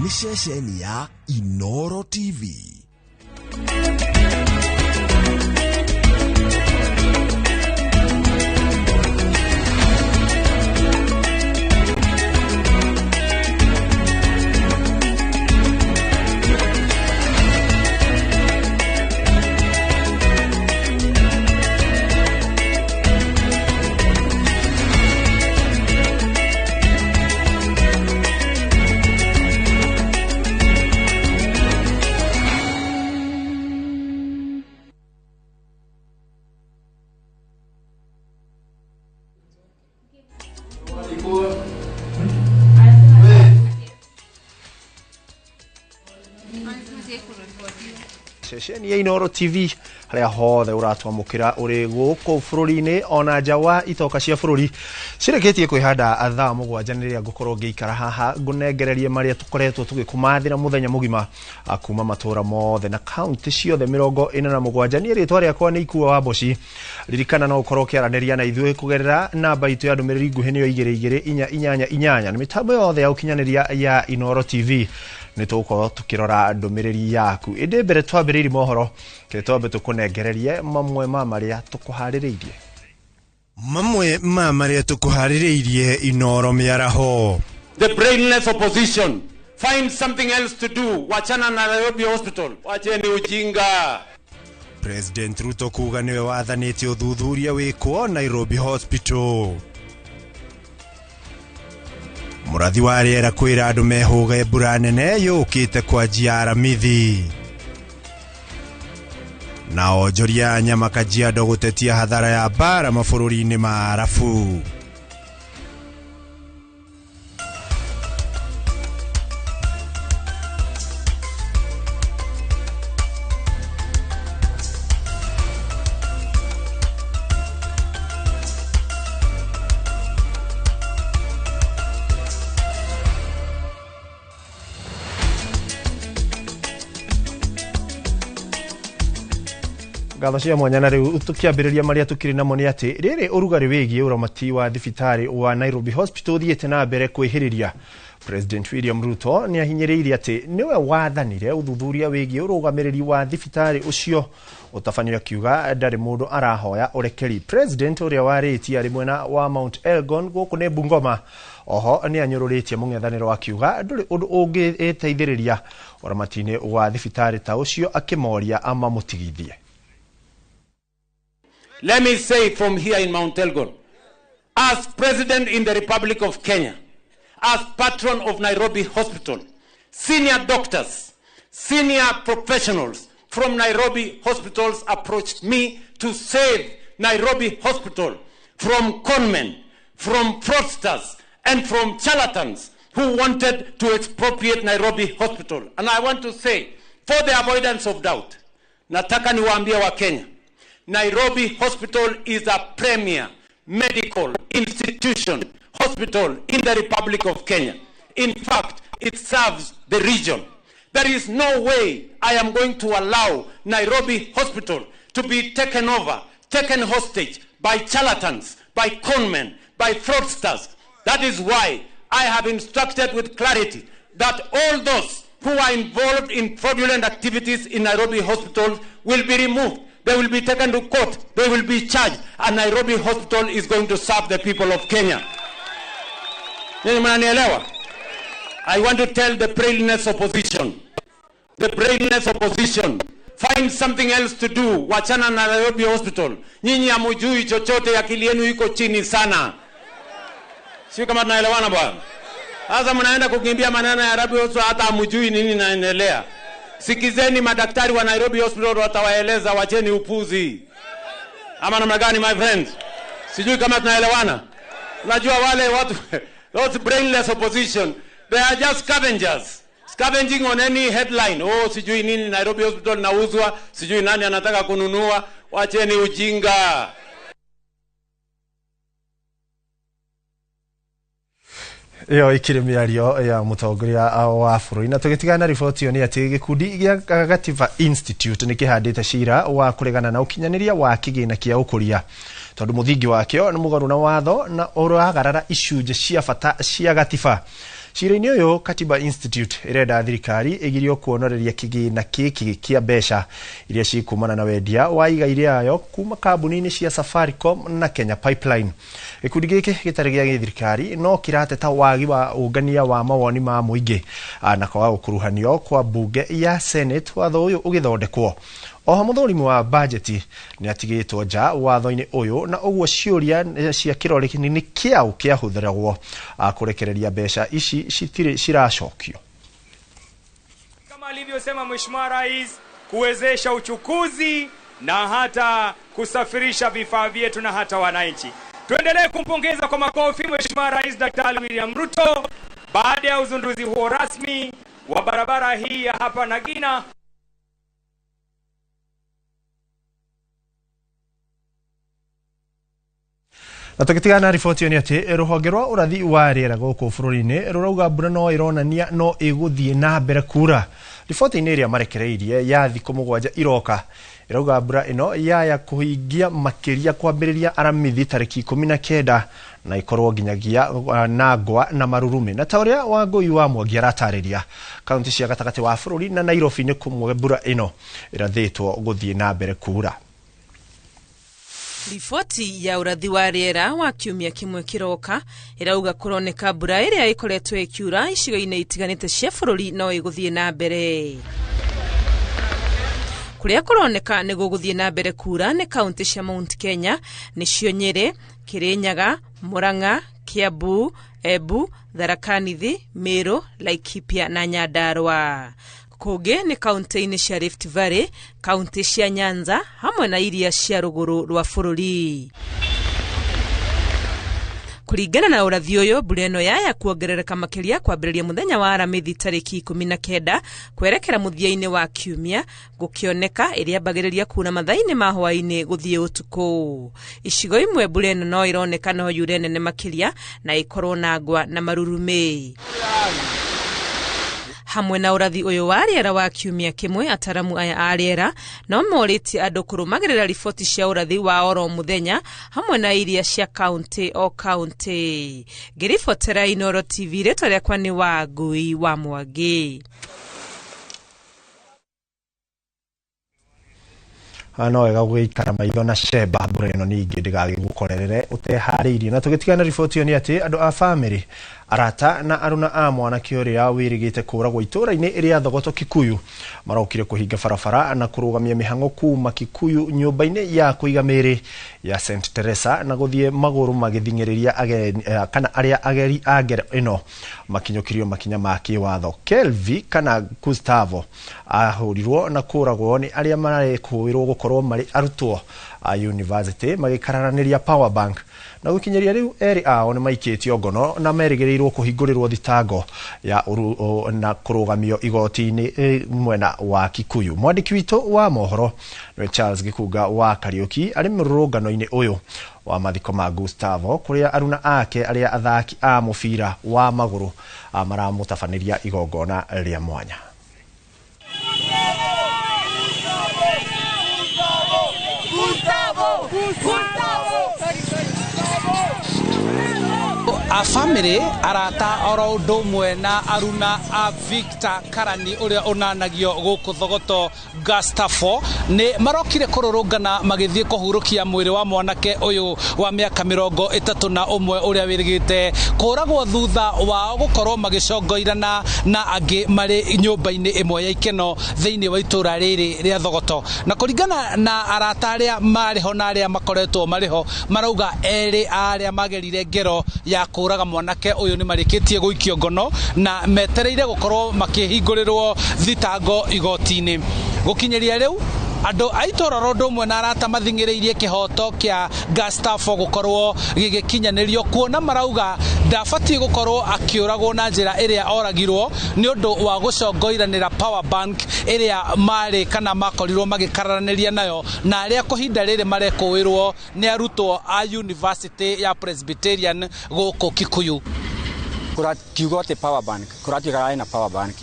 Nĩ ceceni ya Inoro TV. Ceceni ya Inoro TV haria hothe uratwamukira uri guku bururi-ini ona nja wa itoka cia bururi cireketie kwihanda thaa 7 riria ngukorwo ngiikara haha ngunengererie maria tukoretwo tugikumathira muthenya mugima kuma matura mothe na kaunti ciothe 47. Ni ritwa riakwa ni Ikua wa Mboci. Ririkana no ukorwo ukiaraniria na ithuĩ kugerera namba itu ya ndumiriri nguhĩ niyo 22488 na mitambo yothe ya ukinyaniria ya Inoro TV nĩ tũgũkorwo tũkĩrora ndũmĩrĩri yaku. Ĩndĩ mbere twambĩrĩirie mohoro kĩrĩa twambe tũkũnengererie mamwe ma marĩa tũkũharĩrĩirie. Mamwe ma marĩa tũkũharĩrĩirie Inoro mĩaraho. The brainless opposition, find something else to do. Wachana na Nairobi Hospital. Wacheni ujinga. President Ruto kuga nĩwe wathanĩte ũthuthuria wĩkwo Nairobi Hospital. Mũrathi wa rĩera kwĩra andũ mehũge mbura nene yũkĩte kwanjia Aramithi. Na onjoria nyama Kajiado gũtetia hathara ya mbara mabũrũri-inĩ ma Arabu. Ngatho cia mwanya. Na rĩu tũkĩambĩrĩria marĩa tũkĩrĩ namo nĩ atĩ rĩrĩ ũrugarĩ wĩgiĩ ũramati wa thibitarĩ wa Nairobi Hospital ũthiĩte na mbere kwĩhĩrĩria. President William Ruto nĩ ahinyĩrĩirie atĩ nĩwe wathanire ũthuthuria wĩgiĩ ũrũgamĩrĩri wa thibitarĩ ũcio. Ũtabanio akiuga ndarĩ mũndũ arahoya ũrekeri. President ũrĩa warĩtie arĩ mwena wa Mount Elgon gũkũ nĩ Bungoma oho nĩ anyũrũrĩtie mũng'ethanĩro akiuga ndũrĩ ũndũ ũngĩteithĩrĩria ũramati-inĩ wa thibitarĩ ta ũcio, akĩmoria amamũtigithie. Let me say from here in Mount Elgon, as President in the Republic of Kenya, as patron of Nairobi Hospital, senior doctors, senior professionals from Nairobi hospitals approached me to save Nairobi Hospital from conmen, from fraudsters, and from charlatans who wanted to expropriate Nairobi Hospital. And I want to say, for the avoidance of doubt, nataka niwaambie wa Kenya, Nairobi Hospital is a premier medical institution, hospital in the Republic of Kenya. In fact, it serves the region. There is no way I am going to allow Nairobi Hospital to be taken over, taken hostage by charlatans, by conmen, by fraudsters. That is why I have instructed with clarity that all those who are involved in fraudulent activities in Nairobi Hospital will be removed. They will be taken to court, they will be charged, and Nairobi Hospital is going to serve the people of Kenya. I want to tell the brainless opposition, find something else to do. Wachana na Nairobi Hospital. Nyinyi hamujui chochote, akili yenu iko chini sana. Sio kama tunaelewana bwana. Sasa mnaenda kukimbia maneno ya Nairobi Hospital, hata hamujui nini inaendelea. Sikizeni madaktari wa Nairobi Hospital watawaeleza, wacheni upuzi. Ama namna gani my friends? Sijui kama tunaelewana. Unajua wale watu, those brainless opposition, they are just scavengers. Scavenging on any headline. Oh, sijui nini Nairobi Hospital nauzwa, sijui nani anataka kununua. Wacheni ujinga. Iyo ikiri mĩario ya mũtongoria wa bũrũri. Na tũgĩtigana na riboti ĩyo nĩ atĩ gĩkundi gĩa Gatiba Institute nĩ kĩhandĩte cira wa kũregana na ũkinyanĩria wa kĩgĩna kĩa ũkũria tondũ mũthingi wakĩo nĩ mũgarũ na watho na ũragarara icunjĩ cia bata cia gatiba. Cira-inĩ ũyũ Katiba Institute ĩrenda thirikari ĩgirio kuonoreria kĩgĩna gĩkĩ kĩa mbeca iria cikumana na wendia wa igai rĩayo kuma kambuni-inĩ cia Safaricom na Kenya Pipeline. Gĩkundi gĩkĩ gĩtarĩ gĩa gĩthirikari no kĩrateta wagi wa ũngania wa mawoni ma mũingĩ na kwaga gũkuruhanio kwa mbunge ya Senate watho ũyũ ũgĩthondekwo. Oho mũthũrimi wa bajeti nĩ atigĩtwo nja watho-inĩ ũyũ na ũguo ciũria cia kĩrore nĩ kĩaũ kĩahũthĩragwo kũrekereria mbeca ici citirĩ ciracokio. Kama alivyosema Mheshimiwa Rais, kuwezesha uchukuzi na hata kusafirisha vifaa vyetu na hata wananchi. Tuendelee kumpongeza kwa makofi Mheshimiwa Rais Daktari William Ruto baada ya uzinduzi huo rasmi wa barabara hii ya hapa Nagina. Na tũgĩtigana na riboti ĩyo nĩ atĩ rũhonge rwa ũrathi wa rĩera gũkũ bũrũri-inĩ rũrauga mbura no ĩronania no ĩgũthiĩ na mbere kura. Riboti-inĩ ĩrĩa marekereirie ya thikũ 7 iroka ĩrauga mbura ĩno yaya kũhingia makĩria kwambĩrĩria Aramithi tarĩki 19 na ikorwo nginyagia na ngwa na marurumĩ. Na ta ũrĩa Wangũi wa Mwangi aratarĩria, kaunti cia gatagatĩ wa bũrũri na Nairobi nĩ kũmwe mbura ĩno ĩrathĩtwo gũthiĩ na mbere kura. Riboti ya ũrathi wa rĩera wa kiumia kĩmwe kĩroka ĩrauga kũroneka mbura ĩrĩa ĩkoretwo ĩkiura icigo-inĩ itiganĩte cia bũrũri no ĩgũthiĩ na mbere. Kũrĩa kũroneka nĩ gũgũthiĩ na mbere kura nĩ kaunti cia Mount Kenya, nĩcio Nyĩrĩ, Kĩrĩnyaga, Murang'a, Kiambu, Embu, Tharaka Nithi, Meru, Laikipia na Nyandarua. Kũngĩ nĩ kaunti-inĩ cia Rift Valley, kaunti cia Nyanza hamwe na iria cia rũgũrũ rwa bũrũri. Kũringana na ũrathi ũyũ, mbura ĩno yaya kuongerereka makĩria kwambĩrĩria mũthenya wa Aramithi tarĩki 19 kwerekera mũthia-inĩ wa kiumia, gũkĩoneka ĩrĩambagĩrĩria kuura mathaa-inĩ ma hwaĩ-inĩ gũthiĩ ũtukũ. Icigo imwe mbura ĩno no ĩroneka no yure nene makĩria na ĩkorwo na ngwa na marurumĩ. Hamwe na ũrathi ũyũ wa rĩera wa kiumia kĩmwe, ataramu aya a rĩera no morĩtie andũ kũrũmagĩrĩra riboti cia ũrathi wa oro mũthenya hamwe na iria cia kaunti o kaunti. Ngĩribotera Inooro TV, rĩtwa rĩakwa nĩ Wangũi wa Mwangi. No wega gũgĩikara maitho na cemba mbura ĩno ningĩ ndĩgagĩgũkorerere ũteharĩirie. Na tũgĩtigana riboti ĩyo nĩ atĩ andũ a bamĩrĩ, arata na aruna a mwanake ũrĩa wĩrĩgĩte kũragwo itũũra-inĩ rĩa Thogoto Kikuyu marokire kũhinga barabara na kũrũgamia mĩhang'o kuma Kikuyu nyũmba-inĩ ya kũiga mĩĩrĩ ya St Teresa na gũthiĩ magũrũ magĩthing'ĩrĩria ageni kana arĩa ageri a ngero ĩno makinyũkirio makinya ma kĩwatho. Kelvi kana Gustavo ahũrirwo na kũragwo nĩ arĩa marekũĩrwo gũkorwo marĩ arutwo a university magĩkararanĩria power bank, na gũkinyĩria rĩu erĩ ao nĩ maikĩtio ngono na merĩgĩrĩirwo kũhingũrĩrwo thitango ya na kũrũgamio igoti-inĩ mwena wa Kikuyu. Mwandĩki witũ wa mohoro nĩwe Charles Gĩkunga wa Kariũki arĩ mũrũrũngano-inĩ ũyũ wa mathiko ma Gustavo kũrĩa aruna ake arĩa athaki a mũbira wa magũrũ maramũtabanĩria igongona rĩa mwanya. A family arata oro ũndũ ũmwe na aruna a Victor Karani ũrĩa ũnanagio gũkũ Thogoto Gustavo nĩ marokire kũrũrũngana magĩthiĩ kũhurũkia mwĩrĩ wa mwanake ũyũ wa mĩaka 31 ũrĩa wĩrĩgĩte kũragwo thutha wao gũkorwo magĩcongoirana na angĩ marĩ nyũmba-inĩ ĩmwe ya ikeno thĩinĩ wa itũũra rĩrĩ rĩa Thogoto. Na kũringana na arata arĩa marĩ ho na arĩa makoretwo marĩ ho, marauga erĩ arĩa magerire ngero ya kũraga mwanake ũyũ nĩ marĩkĩtie gũikio ngono na metereire gũkorwo makĩhingũrĩrwo thitango igoti-inĩ. Gũkinyĩria rĩu andũ a itũũra oro ũndũ ũmwe na arata mathing'ĩrĩirie kĩhoto kĩa Gustavo gũkorwo gĩgĩkinyanĩrio, kuona marauga ndabatiĩ gũkorwo akĩũragwo na njĩra ĩrĩa oragirwo nĩ ũndũ wa gũcongoiranĩra power bank ĩrĩa marĩ kana makorirwo magĩkararanĩria nayo, na arĩa kũhinda rĩrĩ marekũĩrwo nĩ arutwo a University ya Presbyterian gũkũ Kikuyu. Kũrakiuga atĩ power bank kũratuĩka na power bank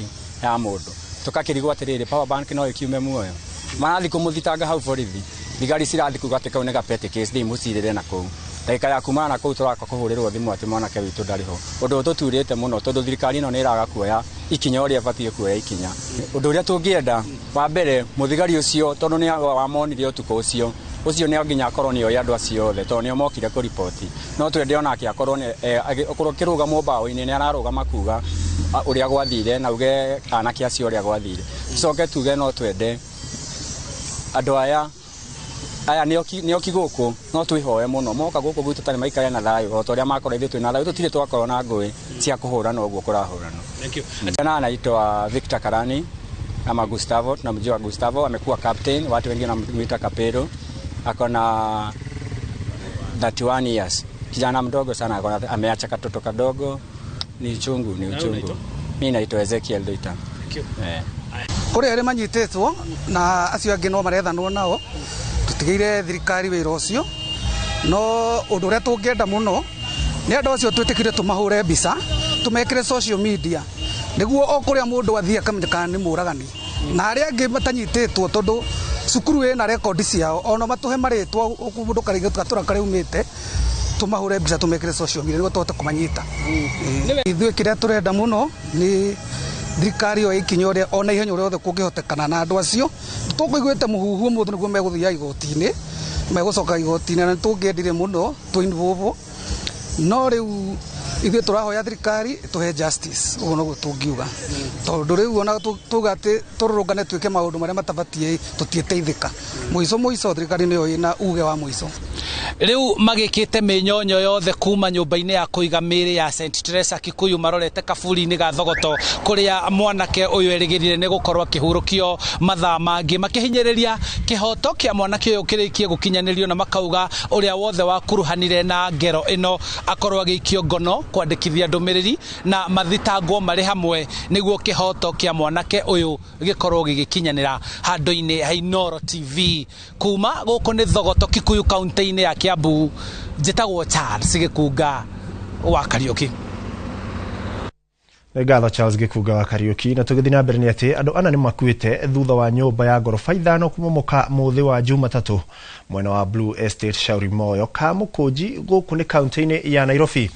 ya mũndũ, tũkakĩrigwo atĩrĩrĩ, power bank no ĩkiume muoyo? Marathiĩ kũmũthitanga hau borithi, thigari cirathi kuga atĩ kau nĩ ga petty case, thiĩ mũcirĩre na kũu. Ndagĩka ya kumana na kũu tũraka kũhũrĩrwo thimũ atĩ mwanake witũ ndarĩ ho. Ũndũ ũtũturĩte mũno tondũ thirikari ĩno nĩ ĩraga kuoya ikinya ũrĩa ĩbatiĩ kuoya ikinya. Ũndũ ũrĩa tũngĩenda wa mbere mũthigari ũcio tondũ nĩ wamonire ũtukũ ũcio ũcio nĩ nginya akorwo nĩ oĩ andũ acio othe tondũ nĩo mokire kũriboti. No twende onake akorwo okorwo kĩrũgamo mbaũ-inĩ nĩ ararũgama kuga ũrĩa gwathire na uge anake acio ũrĩa gwathire. Tucoke tuge no twende andũ aya aya nĩoki gũkũ no twĩhoe mũno moka gũkũ gwitũ tarĩ maikare na thayũ o ta ũrĩa makorwo ithuĩ twĩ na thayũ tũtirĩ twakorwo na ngũĩ cia kũhũrana ũguo kũrahũranwo. Thank you. Jana anaitwa Victor Karani ama Gustavo, tunamjua Gustavo, amekuwa captain, watu wengi wanamuita Kapero. Ako na 31 years. Kijana mdogo sana, akona ameacha katoto kadogo. Ni uchungu, ni uchungu. Mimi naitwa Ezekiel Doita. Thank you. Kuri arĩa manyitĩtwo na acio angĩ no marethanwo nao, tũtigĩire thirikari wĩra ũcio. No ũndũ ũrĩa tũngĩenda mũno nĩ andũ acio twĩtĩkire tũmahũre mbica, tũmekĩre social media nĩguo o kũrĩa mũndũ athiĩ akamenya kana nĩ mũragani. Na arĩa angĩ matanyitĩtwo tondũ cukuru ĩna rekondi ciao, ona matũhe marĩtwa mũndũ karĩngĩ gatũra karĩa umĩte, tũmahũre mbica tũmekĩre social media nĩguo tũhote kũmanyita. Ithuĩ kĩrĩa tũrenda mũno nĩ thirikari yoe ikinya ũrĩa ona ihenya ũrĩa othe kũngĩhotekana na andũ acio. Tũkũiguĩte mũhuhu ũmũthĩ nĩguo megũthiaga igoti-inĩ, megũcoka igoti-inĩ, na nĩtũngĩendire mũno tũ-involve. No rĩu ithuĩ tũrahoya thirikari ĩtũhe justice, ũguo noguo tũngiuga. Tondũ rĩu ona tuga atĩ tũrũrũngane twĩke maũndũ marĩa matabatiĩ tũtiĩteithĩka. Mũico mũico thirikari nĩyo ĩna uge wa mũico. Rĩu magĩkĩte mĩnyonyo yothe kuma nyũmba-inĩ ya kũiga mĩĩrĩ ya St Teresa Kikuyu marorete kaburi-inĩ ga Thogoto kũrĩa mwanake ũyũ erĩgĩrĩire nĩ gũkorwo akĩhurũkio mathaa mangĩ, makĩhinyĩrĩria kĩhoto kĩa mwanake ũyũ kĩrĩkie gũkinyanĩrio na makauga ũrĩa wothe wakuruhanire na ngero ĩno akorwo agĩikio ngono, kwandĩkithia ndũmĩrĩri na mathitangwo marĩ hamwe nĩguo kĩhoto kĩa mwanake ũyũ gĩkorwo gĩgĩkinyanĩra handũ-inĩ ha Inooro TV. Kuma gũkũ nĩ Thogoto Kikuyu kaunti-inĩ ya Kiambu, njĩtagwo Charles Gĩkunga wa Kariũki. Nĩ ngatho Charles Gĩkunga wa Kariũki. Na tũgĩthiĩ na mbere nĩ atĩ andũ ana nĩ makuĩte thutha wa nyũmba ya ngoroba 5 kũmomoka mũthĩ wa Jumatatũ mwena wa Blue Estate Shauri Moyo Kamũkũnji gũkũ nĩ kaunti-inĩ ya Nairobi.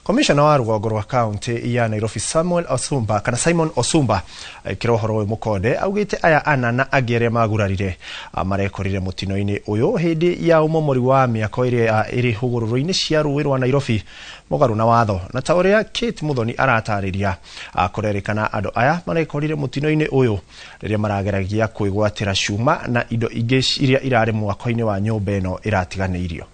Komishona wa rũgongo rwa kaunti ya Nairobi Samuel Osumba kana Simon Osumba ekĩra ũhoro ũyũ mũkonde augĩte aya ana na angĩ arĩa magurarire marekorire mũtino-inĩ ũyũ hĩndĩ ya ũmomori wa mĩako ĩrĩa ĩrĩ hũgũrũrũ-inĩ cia rũĩ rwa Nairobi mũgarũ na watho. Na ta ũrĩa Kate Muthoni aratarĩria, kũrerĩkana andũ aya marekorire mũtino-inĩ ũyũ rĩrĩa marageragia kwĩgwatĩra cuma na indo ingĩ iria irarĩ mwako-inĩ wa nyũmba ĩno ĩratiganĩirio.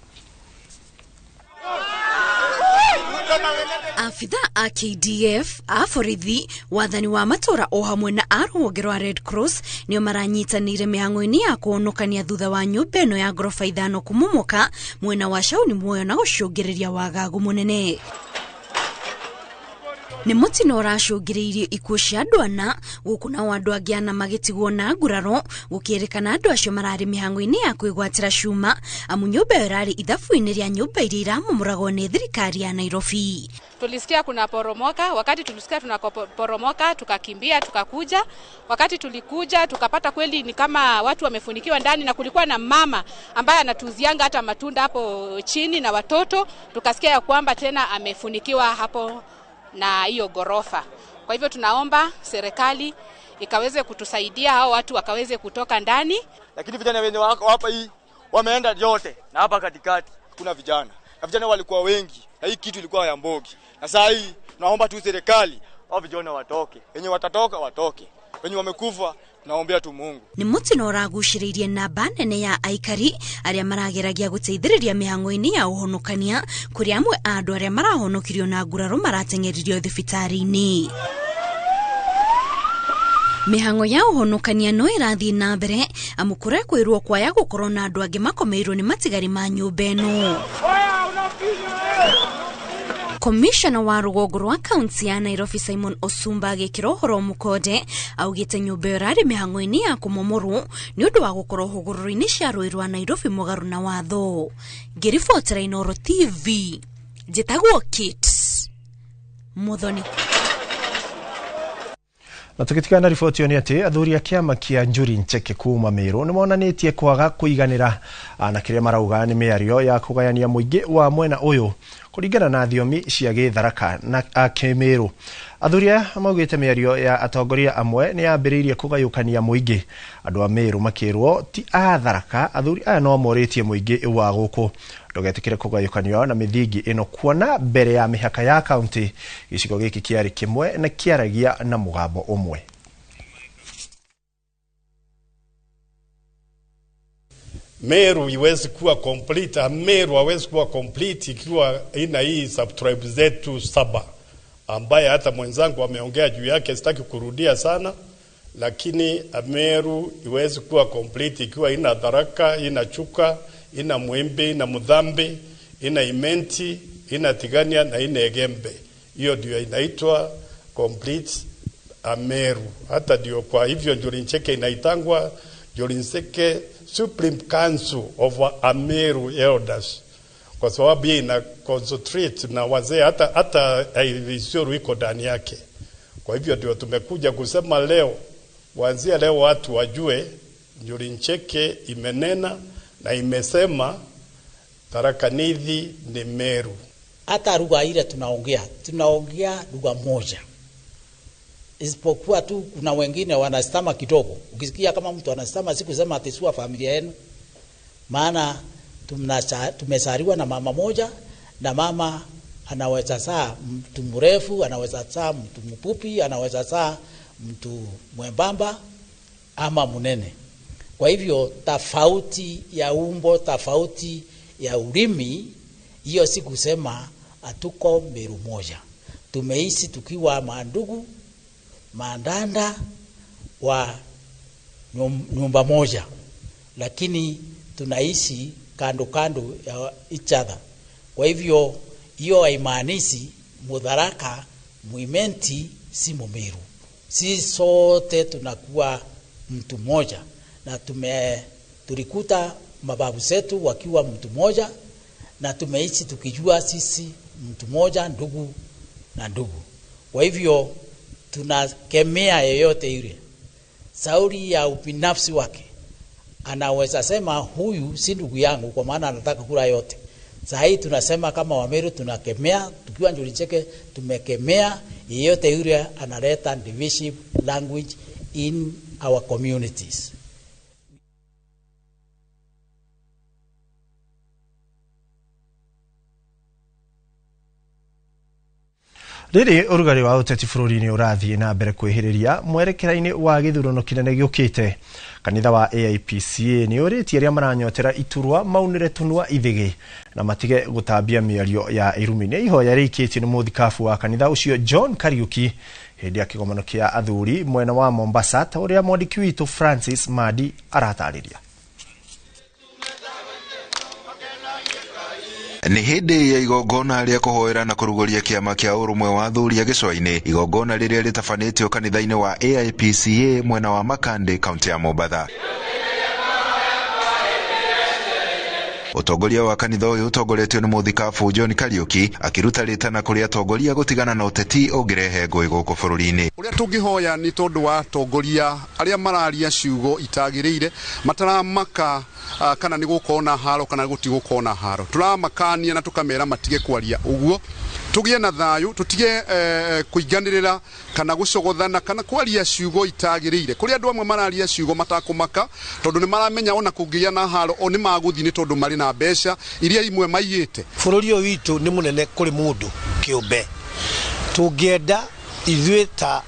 Afitha a KDF, a borithi, wathani wa matora o hamwe na a rũhonge rwa Red Cross nĩo maranyitanĩire mĩhang'o-inĩ ya kũhonokania thutha wa nyũmba ĩno ya ngoroba 5 kũmomoka mwena wa Shauri Moyo na gũcũngĩrĩria wagagu mũnene. Nĩ mũtino ũracũngĩrĩirie ikuũ cia andũ ana gũkũ nao andũ angĩ ana magĩtigwo na nguraro gũkĩrĩkana andũ acio mararĩ mĩhang'o-inĩ ya kwĩgwatĩra cuma amu nyũmba ĩyo ĩrarĩ ithabu-inĩ rĩa nyũmba iria iramomoragwo nĩ thirikari ya Nairobi. Tulisikia kuna poromoka, wakati tulisikia tunaporomoka tukakimbia tukakuja. Wakati tulikuja tukapata kweli ni kama watu wamefunikiwa ndani, na kulikuwa na mama ambaye anatuuzianga hata matunda hapo chini na watoto, tukasikia ya kwamba tena amefunikiwa hapo na hiyo gorofa. Kwa hivyo tunaomba serikali ikaweze kutusaidia hao watu wakaweze kutoka ndani. Lakini vijana wenye wako hapa hii wameenda yote, na hapa katikati kuna vijana. Na vijana walikuwa wengi na hii kitu ilikuwa ya mbogi. Na saa hii tunaomba tu serikali hao vijana watoke. Wenye watatoka watoke. Wenye wamekufa tunaombea tu Mungu. Nĩ mũtino ũragucĩrĩirie namba nene ya aikari arĩa marageragia gũteithĩrĩria mĩhang'o-inĩ ya ũhonokania kũrĩa amwe a andũ arĩa marahonokirio na nguraro marateng'eririo thibitarĩ-inĩ. Mĩhang'o ya ũhonokania no ĩrathiĩ na mbere amu kũrekwĩrwo kwaya gũkorwo na andũ angĩ makomeirwo nĩ matigari ma nyũmba ĩno. Komishona wa rũgongo rwa kaunti ya Nairobi Simon Osumba agĩkĩra ũhoro mũkonde augĩte nyũmba ĩyo ĩrarĩ mĩhang'o-inĩ ya kũmomorwo nĩ ũndũ wa gũkorwo hũgũrũrũ-inĩ cia rũĩ rwa Nairobi mũgarũ na watho. Ngĩribotera Inooro TV, njĩtagwo Kate Muthoni. Na tũgĩtigana na riboti ĩyo nĩ atĩ athuri a kĩama kĩa Njuri Ncheke kuma Meru nĩ monanĩtie kwaga kũiganĩra na kĩrĩa marauga nĩ mĩario ya kũgayania mũingĩ wa mwena ũyũ kũringana na thiomi cia gĩtharaka na kĩmĩrũ. Athuri aya maugĩte mĩario ya atongoria amwe nĩ yambĩrĩirie kũgayũkania mũingĩ, andũ a Meru makĩrwo ti a Tharaka. Athuri aya no morĩtie mũingĩ wa gũkũ ndũgetĩkĩre kũgayũkanio na mĩthingi ĩno, kuona mbere ya mĩhaka ya kaunti gĩcigo gĩkĩ kĩarĩ kĩmwe na kĩaragia na mũgambo ũmwe. Meru iwezi kuwa complete, Meru hawezi kuwa complete ikiwa ina hii subtribe zetu 7 ambaye hata mwenzangu ameongea juu yake, sitaki kurudia sana, lakini Meru iwezi kuwa complete ikiwa ina Tharaka, ina Chuka, ina Mwembe, ina Mudhambi, ina Imenti, ina Tigania na ina Egembe. Hiyo ndio inaitwa complete Ameru. Hata ndio kwa hivyo Njuri Ncheke inaitangwa Njuri Ncheke Supreme Council of Ameru Elders, kwa sababu hii ina concentrate na wazee, hata Isiolo iko ndani yake. Kwa hivyo ndio tumekuja kusema leo, kuanzia leo watu wajue Njuri Ncheke imenena na imesema Tharaka Nithi ni Meru. Hata lugha ile tunaongea lugha moja, isipokuwa tu kuna wengine wanastama kidogo. Ukisikia kama mtu anastama, sikusema ati sio familia yenu, maana tumezaliwa na mama moja, na mama anaweza saa mtu mrefu, anaweza saa mtu mfupi, anaweza saa mtu mwembamba ama munene. Kwa hivyo tofauti ya umbo, tofauti ya ulimi, hiyo si kusema hatuko Meru moja. Tumeishi tukiwa mandugu, mandanda wa nyumba moja, lakini tunaishi kando kando ya each other. Kwa hivyo hiyo haimaanishi Mutharaka, Mwimenti si Mumeru. Si sote tunakuwa mtu moja, na tulikuta mababu zetu wakiwa mtu moja, na tumeishi tukijua sisi mtu moja, ndugu na ndugu. Kwa hivyo tunakemea yeyote yule sauri ya ubinafsi wake. Anaweza sema huyu si ndugu yangu kwa maana anataka kula yote. Saa hii tunasema kama Wameru tunakemea, tukiwa Njuri Ncheke tumekemea yeyote yule analeta divisive language in our communities. Rĩrĩ ũrugarĩ wa ũteti bũrũri-inĩ ũrathiĩ na mbere kwĩhĩrĩria mwerekera-inĩ wa gĩthurano kĩnene gĩũkĩte, kanitha wa AIPCA nĩ ũrĩtie arĩa maranyotera iturwa maunĩre tũnua ithĩgĩ na matige gũtambia mĩario ya irumi. Nĩ ihoya rĩikĩtio nĩ mũthikabu wa kanitha ũcio John Kariuki hĩndĩ ya kĩgomano kĩa athuri mwena wa Mombasa, ta ũrĩa mwandĩki witũ Francis Madi aratarĩria. Nĩ hĩndĩ ya igongona rĩa kũhoera na kũrugũria kĩama kĩa ũrũmwe wa athuri a gĩcũa-inĩ, igongona rĩrĩa rĩtabanĩtio kanitha-inĩ wa AIPCA mwena wa Makande, kaunti ya Mombatha. Ũtongoria wa kanitha ũyũ ũtongoretio nĩ mũthikabu John Kariuki akĩruta rĩtana kũrĩ atongoria gũtigana na ũteti ũngĩrehe ngũĩ gũkũ bũrũri-inĩ. Ũrĩa tũngĩhoya nĩ tondũ wa atongoria arĩa mararia ciugo itagĩrĩire, mataramaka kana nĩ gũkorwo na haro kana gũtigũkorwo na haro. Tũramakania na tũkamera matige kwaria ũguo, tũgĩe na thayũ, tũtige kũinganĩrĩra kana gũcogothana kana kwaria ciugo itagĩrĩire. Kũrĩ andũ amwe mararia ciugo matakũmaka tondũ nĩ maramenya ona kũngĩgĩa na haro o nĩ magũthiĩ nĩ tondũ marĩ na mbeca iria imwe maiyĩte. Bũrũri ũyũ witũ nĩ mũnene kũrĩ mũndũ kĩũmbe. Tũngĩenda ithuĩ ta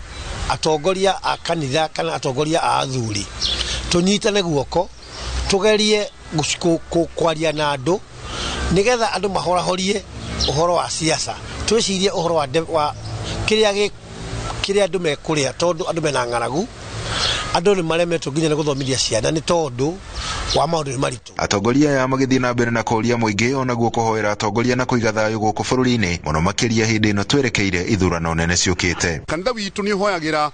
atongoria a kanitha kana atongoria a athuri tũnyitane guoko, tũgerie kwaria na andũ nĩgetha andũ mahorahorie ũhoro wa siasa, twĩcirie ũhoro wa kĩrĩa andũ mekũrĩa, tondũ andũ mena ng'aragu, andũ nĩ maremetwo nginya nĩ gũthomithia ciana nĩ tondũ Wa maũndũ nĩ maritũ. Atongoria aya magĩthiĩ na mbere na kũũria mũingĩ onaguo kũhoera atongoria na kũiga thayũ gũkũ bũrũri-inĩ mũno makĩria hĩndĩ ĩno twerekeire ithurano nene ciũkĩte. Kanitha witũ nĩ ũhoyagĩra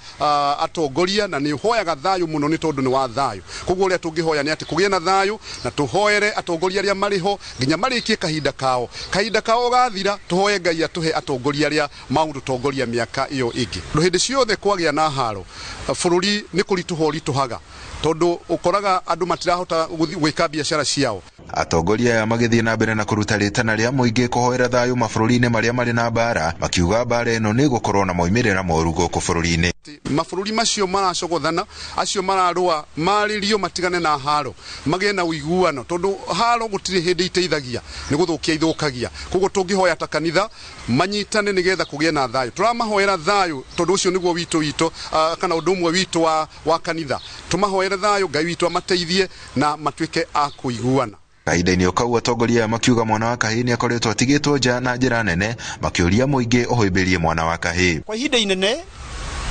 atongoria na nĩ ũhoyaga thayũ mũno nĩ tondũ nĩ wa thayũ. Koguo ũrĩa tũngĩhoya nĩ atĩ kũgĩe na thayũ na tũhoere atongoria arĩa marĩ ho nginya marĩkie kahinda kao. Kahinda kao gathira tũhoe Ngai atũhe atongoria arĩa magũtũtongoria mĩaka ĩyo ĩngĩ. Hĩndĩ ciothe kwagĩa na haro bũrũri nĩ kũritũha ũritũhaga tondũ ũkoraga andũ matirahota gwĩka biacara ciao. Atongoria aya magĩthiĩ na mbere na kũruta rĩtana rĩa mũingĩ kũhoera thayũ mabũrũri-inĩ marĩa marĩ na mbara, makiuga mbara ĩno nĩ ĩgũkorwo na moimĩrĩra moru gũkũ bũrũri-inĩ. Mabũrũri macio maracogothana, acio mararũa, marĩrio matigane na haro, magĩe na ũiguano tondũ haro gũtirĩ hĩndĩ iteithagia, nĩ gũthũkia ithũkagia. Koguo tũngĩhoya ta kanitha manyitane nĩgetha kũgĩe na thayũ. Tũramahoera thayũ tondũ ũcio nĩguo witũ kana ũndũ ũmwe witũ wa kanitha. Tũmahoere thayũ, Ngai witũ amateithie na matuĩke a kũiguana. Kahinda-inĩ o kau atongoria aya makiuga mwana wa kahĩĩ nĩakoretwo atigĩtwo nja na njĩra nene, makĩũria mũingĩ ũhĩmbĩrie mwana wa kahĩĩ. Kwa ihinda inene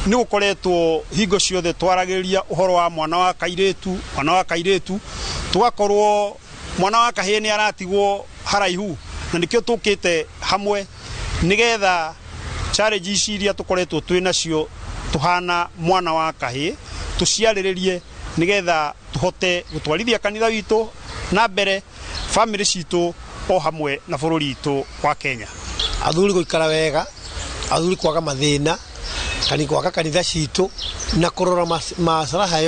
nĩ gũkoretwo hingo ciothe twaragĩrĩria ũhoro wa mwana wa kairĩtu, mwana wa kairĩtu, tũgakorwo mwana wa kahĩĩ nĩ aratigwo haraihu, na nĩkĩo tũkĩte hamwe nĩgetha challenge ici iria tũkoretwo twĩ nacio tũhana mwana wa kahĩĩ tũciarĩrĩrie nĩgetha tũhote gũtwarithia kanitha witũ na mbere, famĩlĩ citũ o hamwe na bũrũri witũ wa Kenya. Athuri gũikara wega, athuri kwaga mathĩna, kani gwaka kanitha citũ na kũrora masaraha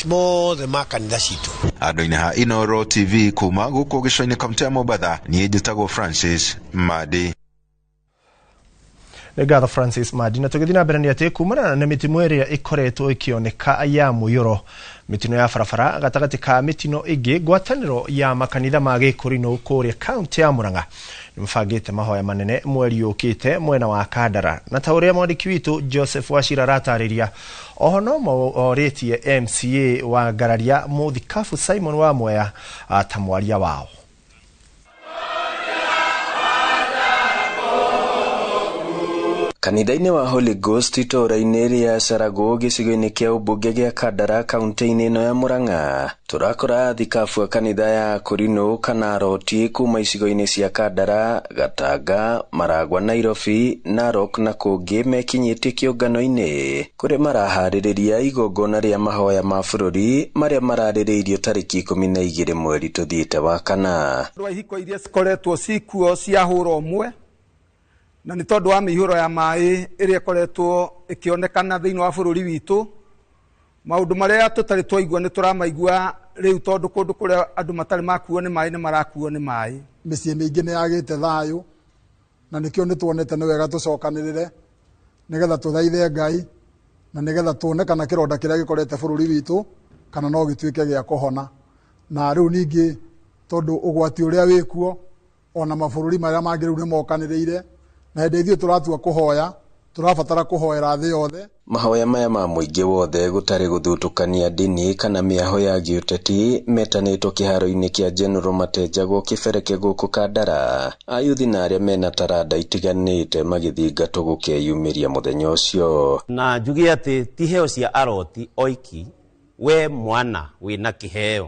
mothe ma kanitha citũ. Andũ-inĩ ha Inooro TV kuma gũkũ gĩcũa-inĩ kaũntĩ ya Mombatha, niĩ njĩtagwo Francis Madi. Nĩ ngatho Francis Madi. Na tũgĩthiĩ na mbere nĩ atĩ kumana na mĩtino ĩrĩa ĩkoretwo ĩkĩoneka ya mũiyũro, mĩtino ya barabara gatagatĩ ka mĩtino ĩngĩ, ngwatanĩro ya makanitha ma Gĩkũrinũ kũrĩa kaũntĩ ya Murang'a nĩmabangĩte mahoya manene mweri ũkĩte mwena wa Kandara, na ta ũrĩa mwandĩki witũ Joseph Wachira aratarĩria, oho no morĩtie MCA wa Ngararia Mũthikabu Simon Wamwea ta mwaria wao. Kanitha-inĩ wa Holy Ghost itũũra-inĩ rĩa Caragũ gĩcigo-inĩ kĩa ũmbunge gĩa Kandara kaũntĩ-inĩ ĩno ya Murang'a, tũrakora thikabu a kanitha ya Kũrinũ kana Roti kuma icigo-inĩ cia Kandara, Gatanga, Maragwa, Nairobi, Narok na kũngĩ mekinyĩtie kĩũngano-inĩ kũrĩa maraharĩrĩria igongona rĩa mahoya ma bũrũri marĩa mararĩrĩirio tarĩki 12 mweri tũthiĩte wa kana. Andũ a ihiko iria cikoretwo cikuo cia hũra ũmwe na nĩ tondũ wa mĩihũro ya maĩ ĩrĩa ĩkoretwo ĩkĩonekana thĩinĩ wa bũrũri witũ, maũndũ marĩa tũtarĩ twaigua nĩ tũramaigua rĩu tondũ kũndũ kũrĩa andũ matarĩ makuo nĩ maĩ nĩ marakuo nĩ maĩ. Mĩciĩ mĩingĩ nĩ yagĩte thayũ na nĩkĩo nĩ tuonete nĩ wega tũcokanĩrĩre nĩgetha tũthaithe Ngai na nĩgetha tuone kana kĩronda kĩrĩa gĩkorete bũrũri witũ kana no gĩtuĩke gĩa kũhona. Na rĩu ningĩ tondũ ũgwati ũrĩa wĩkuo ona mabũrũri marĩa mangĩ rĩu nĩ mokanĩrĩire, na hĩndĩ ithuĩ tũratua kũhoya tũrabatara kũhoera thĩ yothe. Mahoya maya ma mũingĩ wothe gũtarĩ gũthutũkania ndini kana mĩaho ya gĩũteti metanĩtwo kĩharo-inĩ kĩa General Matenjagwo Kĩbereke gũkũ Kandara, ayuthi na arĩa mena taranda itiganĩte magĩthingatwo gũkeyumĩria mũthenya ũcio. Na njuge atĩ ti heo cia aroti oiki, we mwana wĩna kĩheo,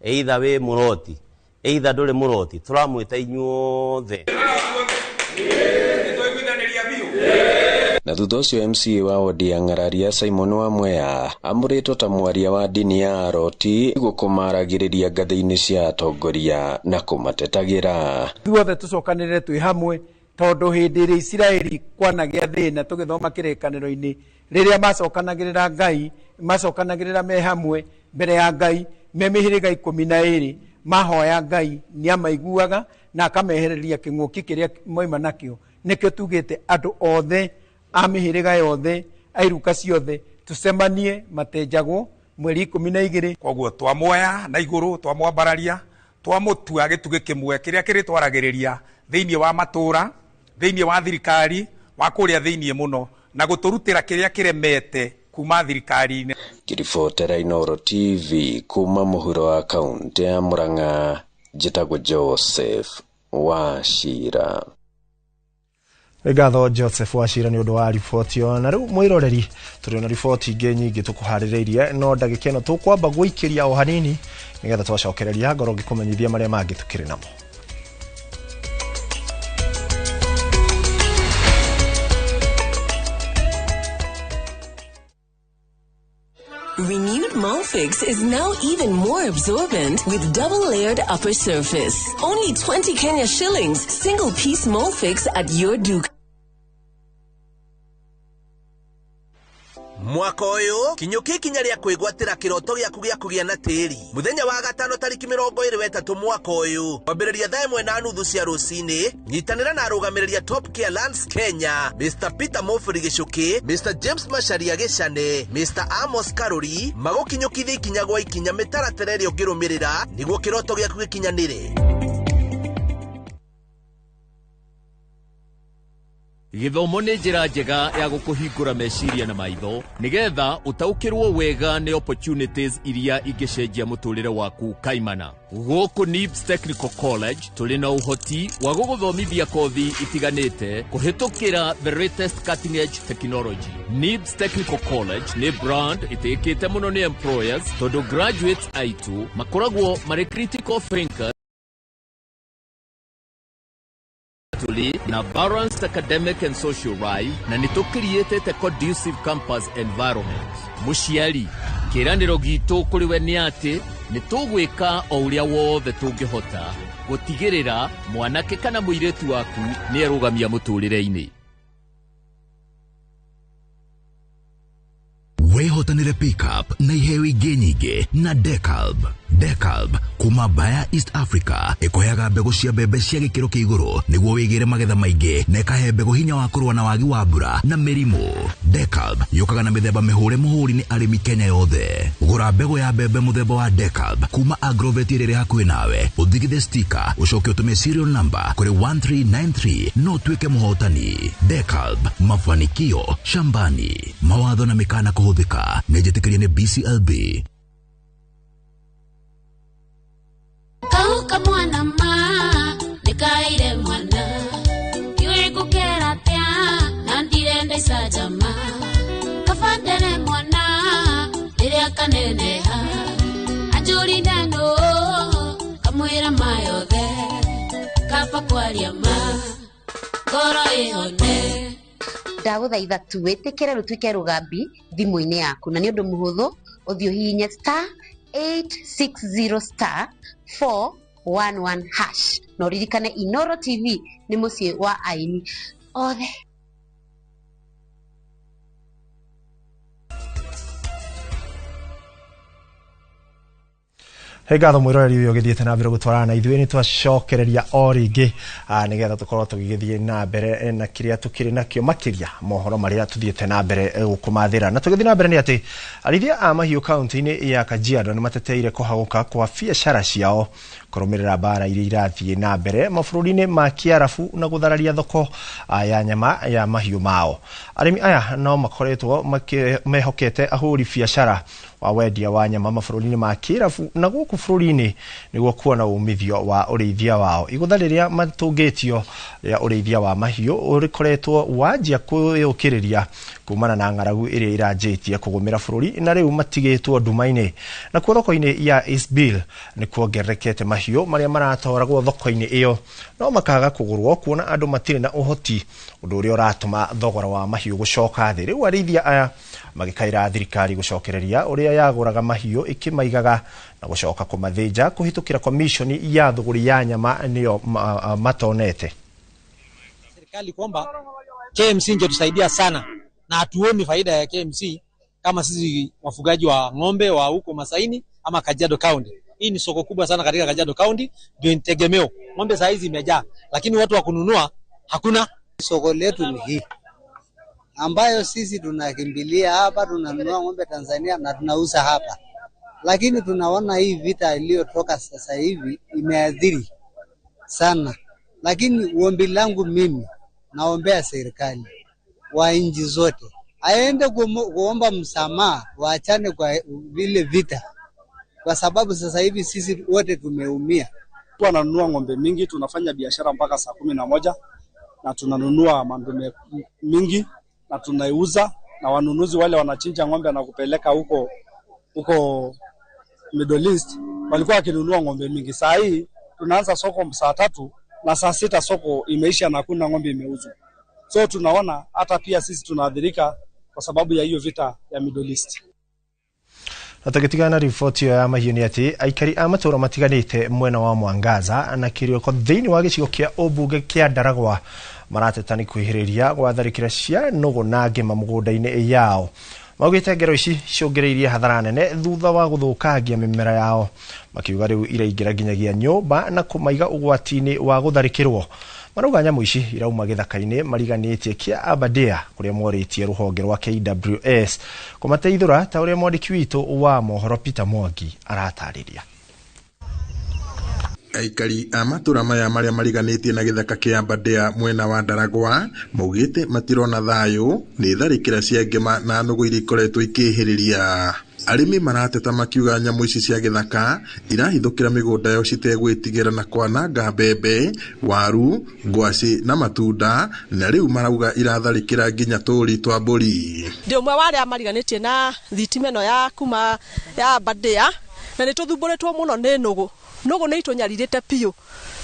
either wĩ mũroti either ndũrĩ mũroti, tũramwĩta inyuothe. Na thutha ũcio MCA wa wodi ya Ng'araria Simon Wamwea amũrĩtwo ta mwaria wa ndini ya Aroti gũkũmaragĩrĩria ngathĩ-inĩ cia atongoria na kũmatetagĩra. Ithuothe tũcokanĩrĩre twĩ hamwe tondũ hĩndĩ ĩrĩa Isiraeli kwanagĩa thĩna tũgĩthoma kĩrĩkanĩro-inĩ, rĩrĩa macokanagĩrĩra Ngai, macokanagĩrĩra me hamwe mbere ya Ngai me mĩhĩrĩga 12, mahoya Ngai nĩamaiguaga na akamehereria kĩng'ũki kĩrĩa moima nakĩo. Nĩkĩo tugĩte andũ othe a mĩhĩrĩga yothe airuka ciothe tũcemanie Matenjagwo mweri 12. Koguo twamuoya na igũrũ, twamwambararia, twamũtua gĩtugĩ kĩmwe kĩrĩa kĩrĩtwaragĩrĩria thĩinĩ wa matũũra, thĩinĩ wa thirikari, wa kũrĩa thĩinĩ mũno, na gũtũrutĩra kĩrĩa kĩremete kuma thirikari-inĩ. Ngĩribotera Inooro TV kuma mũhuro wa kaũntĩ ya Murang'a, njĩtagwo Joseph Wachira. Nĩ ngatho Joseph Wachira nĩ ũndũ wa riboti ĩyo. Na rĩu mwĩroreri, tũrĩ na riboti ingĩ nyingĩ tũkũharĩrĩirie, no ndagĩka ĩno tũkwamba gũikĩria o hanini nĩgetha twacokereria ngorwo ngĩkũmenyithia marĩa mangĩ tũkĩrĩ namo. Renewed Molfix is now even more absorbent with double-layered upper surface. Only 20 Kenya shillings, single piece Molfix at your Duke. Mwaka ũyũ kinyũkia ikinya rĩa kwĩgwatĩra kĩroto gĩaku gĩa kũgĩa na tĩri. Mũthenya wa gatano tarĩki 23 mwaka ũyũ, kwambĩrĩria 1:30 cia rũcinĩ, nyitanĩra na arũgamĩrĩri a Top Care Lands Kenya, Mr Peter Mofri Gĩcũkĩ, Mr James Macharia Gĩcane, Mr Amos Karuri, magũkinyũkithia ikinya gwa ikinya mĩtaratara ĩrĩa ũngĩrũmĩrĩra nĩguo kĩroto gĩaku gĩkinyanĩre. Gĩthomo nĩ njĩra njega ya gũkũhingũra meciria na maitho nĩgetha ũtaũkĩrwo wega nĩ opportunities iria ingĩcenjia mũtũrĩre waku kaimana. Gũkũ NIBS Technical College tũrĩ na ũhoti wa gũgũthomithia kothi itiganĩte kũhĩtũkĩra the latest cutting edge technology. NIBS Technical College nĩ brand ĩtĩkĩte mũno nĩ employers tondũ graduates aitũ makoragwo marĩ critical thinkers na balanced academic and social life, na nĩ tũkiriĩtĩte conducive campus environment. Mũciari, kĩĩranĩro gitũ kũrĩ we nĩ atĩ nĩ tũgwĩka o ũrĩa wothe tũngĩhota gũtigĩrĩra mwanake kana mũirĩtu waku nĩ erũgamia mũtũrĩre-inĩ. Wehotanire pickup na iheo ingĩ nyingĩ na Decalb. Decalb kuma Bayer East Africa ĩkũheaga mbegũ cia mbembe cia gĩkĩro kĩa igũrũ nĩguo wĩgĩre magetha maingĩ na ĩkahe mbegũ hinya wa kũrũa na wagi wa mbura na mĩrimũ. Decalb yũkaga na mĩthemba mĩhũre mũhũri nĩ arĩmi Kenya yothe. Gũra mbegũ ya mbembe mũthemba wa Decalb kuma Agrovet ĩrĩa ĩrĩ hakuhĩ nawe, ũthigithe stika, ũcoke ũtũme serial number kũrĩ 1393 no ũtuĩke mũhotani. Decalb, mafanikio shambani. Mawatho na mĩkana kũhũthĩka nĩ njĩtĩkĩrie nĩ BCLB. Kauka mwana ma nikaire mwana iwe gukera tia na ndirenda isajama kafandere mwana riria kaneneha anjuri ndano kamwira mayothe kaba kwaria ma ngoro ihone. Ndagũthaitha tu wĩtĩkĩre rũtuĩke rũgambi thimũ-inĩ yaku, na nĩ ũndũ mũhũthũ ũthiĩ ũhihinye star 860 star 411 hash na ũririkane Inoro TV nĩ mũciĩ wa aini othe. He ngatho mwĩroreri ũyũ ũgĩthiĩte na mbere gũtwarana na ithuĩ, nĩ twacokereria o rĩngĩ nĩgetha tũkorwo tũgĩgĩthiĩ na mbere na kĩrĩa tũkĩrĩ nakĩo, makĩria mohoro marĩa tũthiĩte na mbere gũkũmathĩra. Na tũgĩthiĩ na mbere nĩ atĩ arĩithia a mahiũ kaunti-inĩ ya Kajiado nĩ mateteire kũhagũka kwa biacara ciao kũrũmĩrĩra mbara iria irathiĩ na mbere mabũrũri-inĩ ma Kĩarabu na gũthararia thoko ya nyama ya mahiũ mao. Arĩmi aya no makoretwo mehokete ahũri biacara wa wendia wa nyama mabũrũri-inĩ ma Kĩarabu na gũkũ bũrũri-inĩ nĩguo kuona umithio wa ũrĩithia wao. Igũtha rĩrĩa matũngĩtio rĩa ũrĩithia wa mahiũ ũrĩkoretwo wanjia kwĩyũkĩrĩria kumana na ng'aragu ĩrĩa ĩranjĩtie kũgũmĩra bũrũri na rĩu matigĩtwo nduma-inĩ. Nakuo thoko-inĩ ya Eastbill nĩ kuongererekete mahiũ marĩa maratwaragwo thoko-inĩ ĩyo no makaga kũgũrwo kuona andũ matirĩ na ũhoti, ũndũ ũrĩa ũratũma thogora wa mahiũ gũcoka thĩ. Rĩu arĩithia aya magĩkaĩra thirikari gũcokereria ũrĩa yagũraga mahiũ ĩkĩmaigaga na gũcoka kũmathĩnja kũhĩtũkĩra komishoni ya thũgũrĩ ya nyama nĩyo matonete. Serikali kwamba KMC ingetusaidia sana, na hatuoni faida ya KMC kama sisi wafugaji wa ng'ombe wa huko Masaini ama Kajiado County. Hii ni soko kubwa sana katika Kajiado County, ndio tegemeo. Ng'ombe saa hizi imejaa, lakini watu wa kununua hakuna. Soko letu ni hii ambayo sisi tunakimbilia hapa, tunanunua ng'ombe Tanzania na tunauza hapa. Lakini tunaona hii vita iliyotoka sasa hivi imeathiri sana. Lakini ombi langu mimi, naombea serikali wa nchi zote aende kuomba msamaha, waachane kwa vile vita, kwa sababu sasa hivi sisi wote tumeumia. Wananunua ng'ombe mingi, tunafanya biashara mpaka saa 11 na tunanunua mandume mingi na tunaiuza, na wanunuzi wale wanachinja ng'ombe na kupeleka huko huko Middle East walikuwa wakinunua ng'ombe mingi. Saa hii tunaanza soko saa 3 na saa 6 soko imeisha na hakuna ng'ombe imeuzwa. So tunaona hata pia sisi tunaathirika kwa sababu ya hiyo vita ya Middle East. Na tũgĩtigana na riboti ĩyo ya mahiũ nĩ atĩ aikari a matũũra matiganĩte mwena wa Mwangaza na Kĩrĩoko thĩinĩ wa gĩcigo kĩa ũmbunge kĩa Ndaragwa marateta nĩ kwĩhĩrĩria gwa tharĩkĩra cia nũgũ na ngĩma mũgũnda-inĩ yao. Maugĩte ngero ici ciongereirie hathara nene thutha wa gũthũkangia mĩmera yao, makiuga rĩu iraingĩra nginyagia nyũmba na kũmaiga ũgwati-inĩ wa gũtharĩkĩrwo. Marauga nyamũ ici irauma gĩthaka-inĩ mariganĩtie kĩa Aberdare kũrĩa morĩtie rũhonge rwa KWS kũmateithũra ta ũrĩa mwandĩki witũ wa mohoro Peter Mwangi aratarĩria. Aikari a matũra maya marĩa mariganĩtie na gĩthaka kĩa Aberdare mwena wa Ndaragwa maugĩte matirona thayũ nĩ tharĩkĩra cia ngĩma na nũgũ iria ikoretwo ikĩhĩrĩria. Arĩmi marateta makiuga nyamũ ici cia gĩthaka irahithũkĩra mĩgũnda yao citegwĩtigĩra na kwananga mbembe, waru, ngwacĩ na matunda, na rĩu marauga iratharĩkĩra nginya tũũri twa mbũri. Ndĩ ũmwe wa arĩa mariganĩtie na thitima ĩno ya kuma ya Aberdare na nĩ tũthumbũrĩtwo mũno nĩ nũgũ. Nũgũ nĩ itũnyarirĩte biũ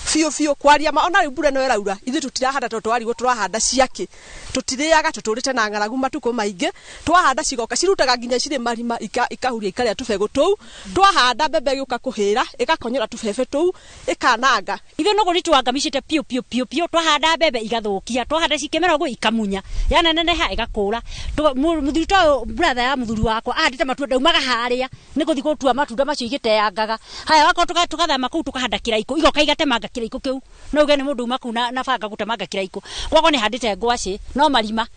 biũ biũ kwaria ma ona rĩu mbura ĩno ĩraura ithuĩ tũtirahanda tondũ twarigwo tũrahanda ciakĩ, tũtirĩaga, tũtũrĩte na ng'aragu matukũ maingĩ. Twahanda cigoka cirutaga nginya cirĩ marima ikahuria ikarĩa tũbegũ tũu. Twahanda mbembe ĩgĩũka kũhĩra ĩgakonyora tũbebe tũu ĩkananga. Ithuĩ nũgũ nĩtwangamicĩte biũ biũ biũ biũ. Twahanda mbembe igathũkia, twahanda cikĩmera ũguo ikamunya, yaneneneha ĩgakũra. Mũthuri ta ũyũ brother ya mũthuri wakwa ahandĩte matunda ndaumaga harĩa nĩ gũthiĩ gũtua matunda macio igĩteangaga. Haya wakorwo tũgathama kũu tũkahanda kĩraikũ, igoka igatemanga kĩraikũ kĩu. No uge nĩ mũndũ uma kũu na banga gũtemanga kĩraikũ. Gwakwa nĩ handĩte ngwacĩ no marima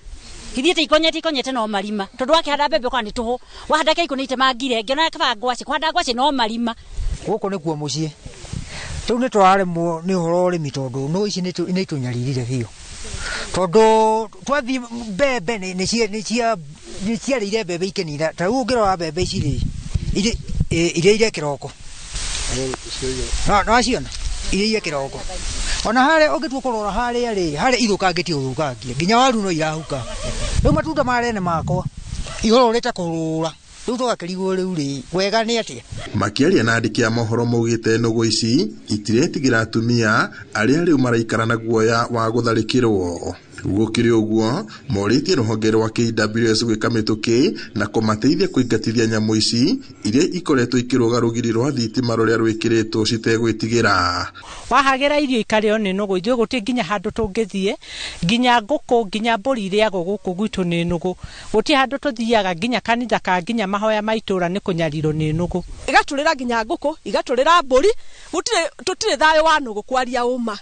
ithiĩte ikonyete no marima, tondũ wakĩhanda mbembe ũkona nĩ tũhũ, wahanda kĩraikũ nĩ itemangire, ngĩona kaba ngwacĩ, kũhanda ngwacĩ no marima. Gũkũ nĩkuo mũciĩ rĩu nĩ tũraremwo nĩ ũhoro wa ũrĩmi tondũ nũgũ ici nĩ itũnyaririre biũ, tondũ twathiĩ mbembe nĩ ciarĩire mbembe ikenina. Ta rĩu ũngĩrora mbembe ici rĩ, iria ire kĩroko no waciona iria ire kĩroko, ona harĩa ũngĩtua kũrora harĩa rĩ, harĩa ithũkangĩtie ũthũkangie nginya waru no irahuka. Rĩu matunda marĩa nĩ makwa ihũrũrĩte kũhũrũra, rĩu tũgakĩrigwo rĩu rĩ wega nĩ atĩa. Makĩaria na andĩki a mohoro maugĩte nũgũ ici itiretigĩra atumia arĩa rĩu maraikara na guoya wa gũtharĩkĩrwo. Gũkĩrĩ ũguo morĩtie rũhonge rwa KWS gwĩka mĩtũkĩ na kũmateithia kũingatithia nyamũ ici iria ikoretwo ikĩrũga rũgiri rwa thitima rũrĩa rwĩkĩrĩtwo citegwĩtigĩra. Wahagĩra irio ikarĩo nĩ nũgũ, ithuĩ gũtirĩ nginya handũ tũngĩthiĩ, nginya ngũkũ nginya mbũri irĩagwo gũkũ gwitũ nĩ nũgũ. Gũtirĩ handũ tũthiaga nginya kanitha ka nginya mahoya ma itũũra nĩ kũnyarirwo nĩ nũgũ. Igatũrĩra nginya ngũkũ, igatũrĩra mbũri, tũtirĩ thayũ wa nũgũ kwaria ũma.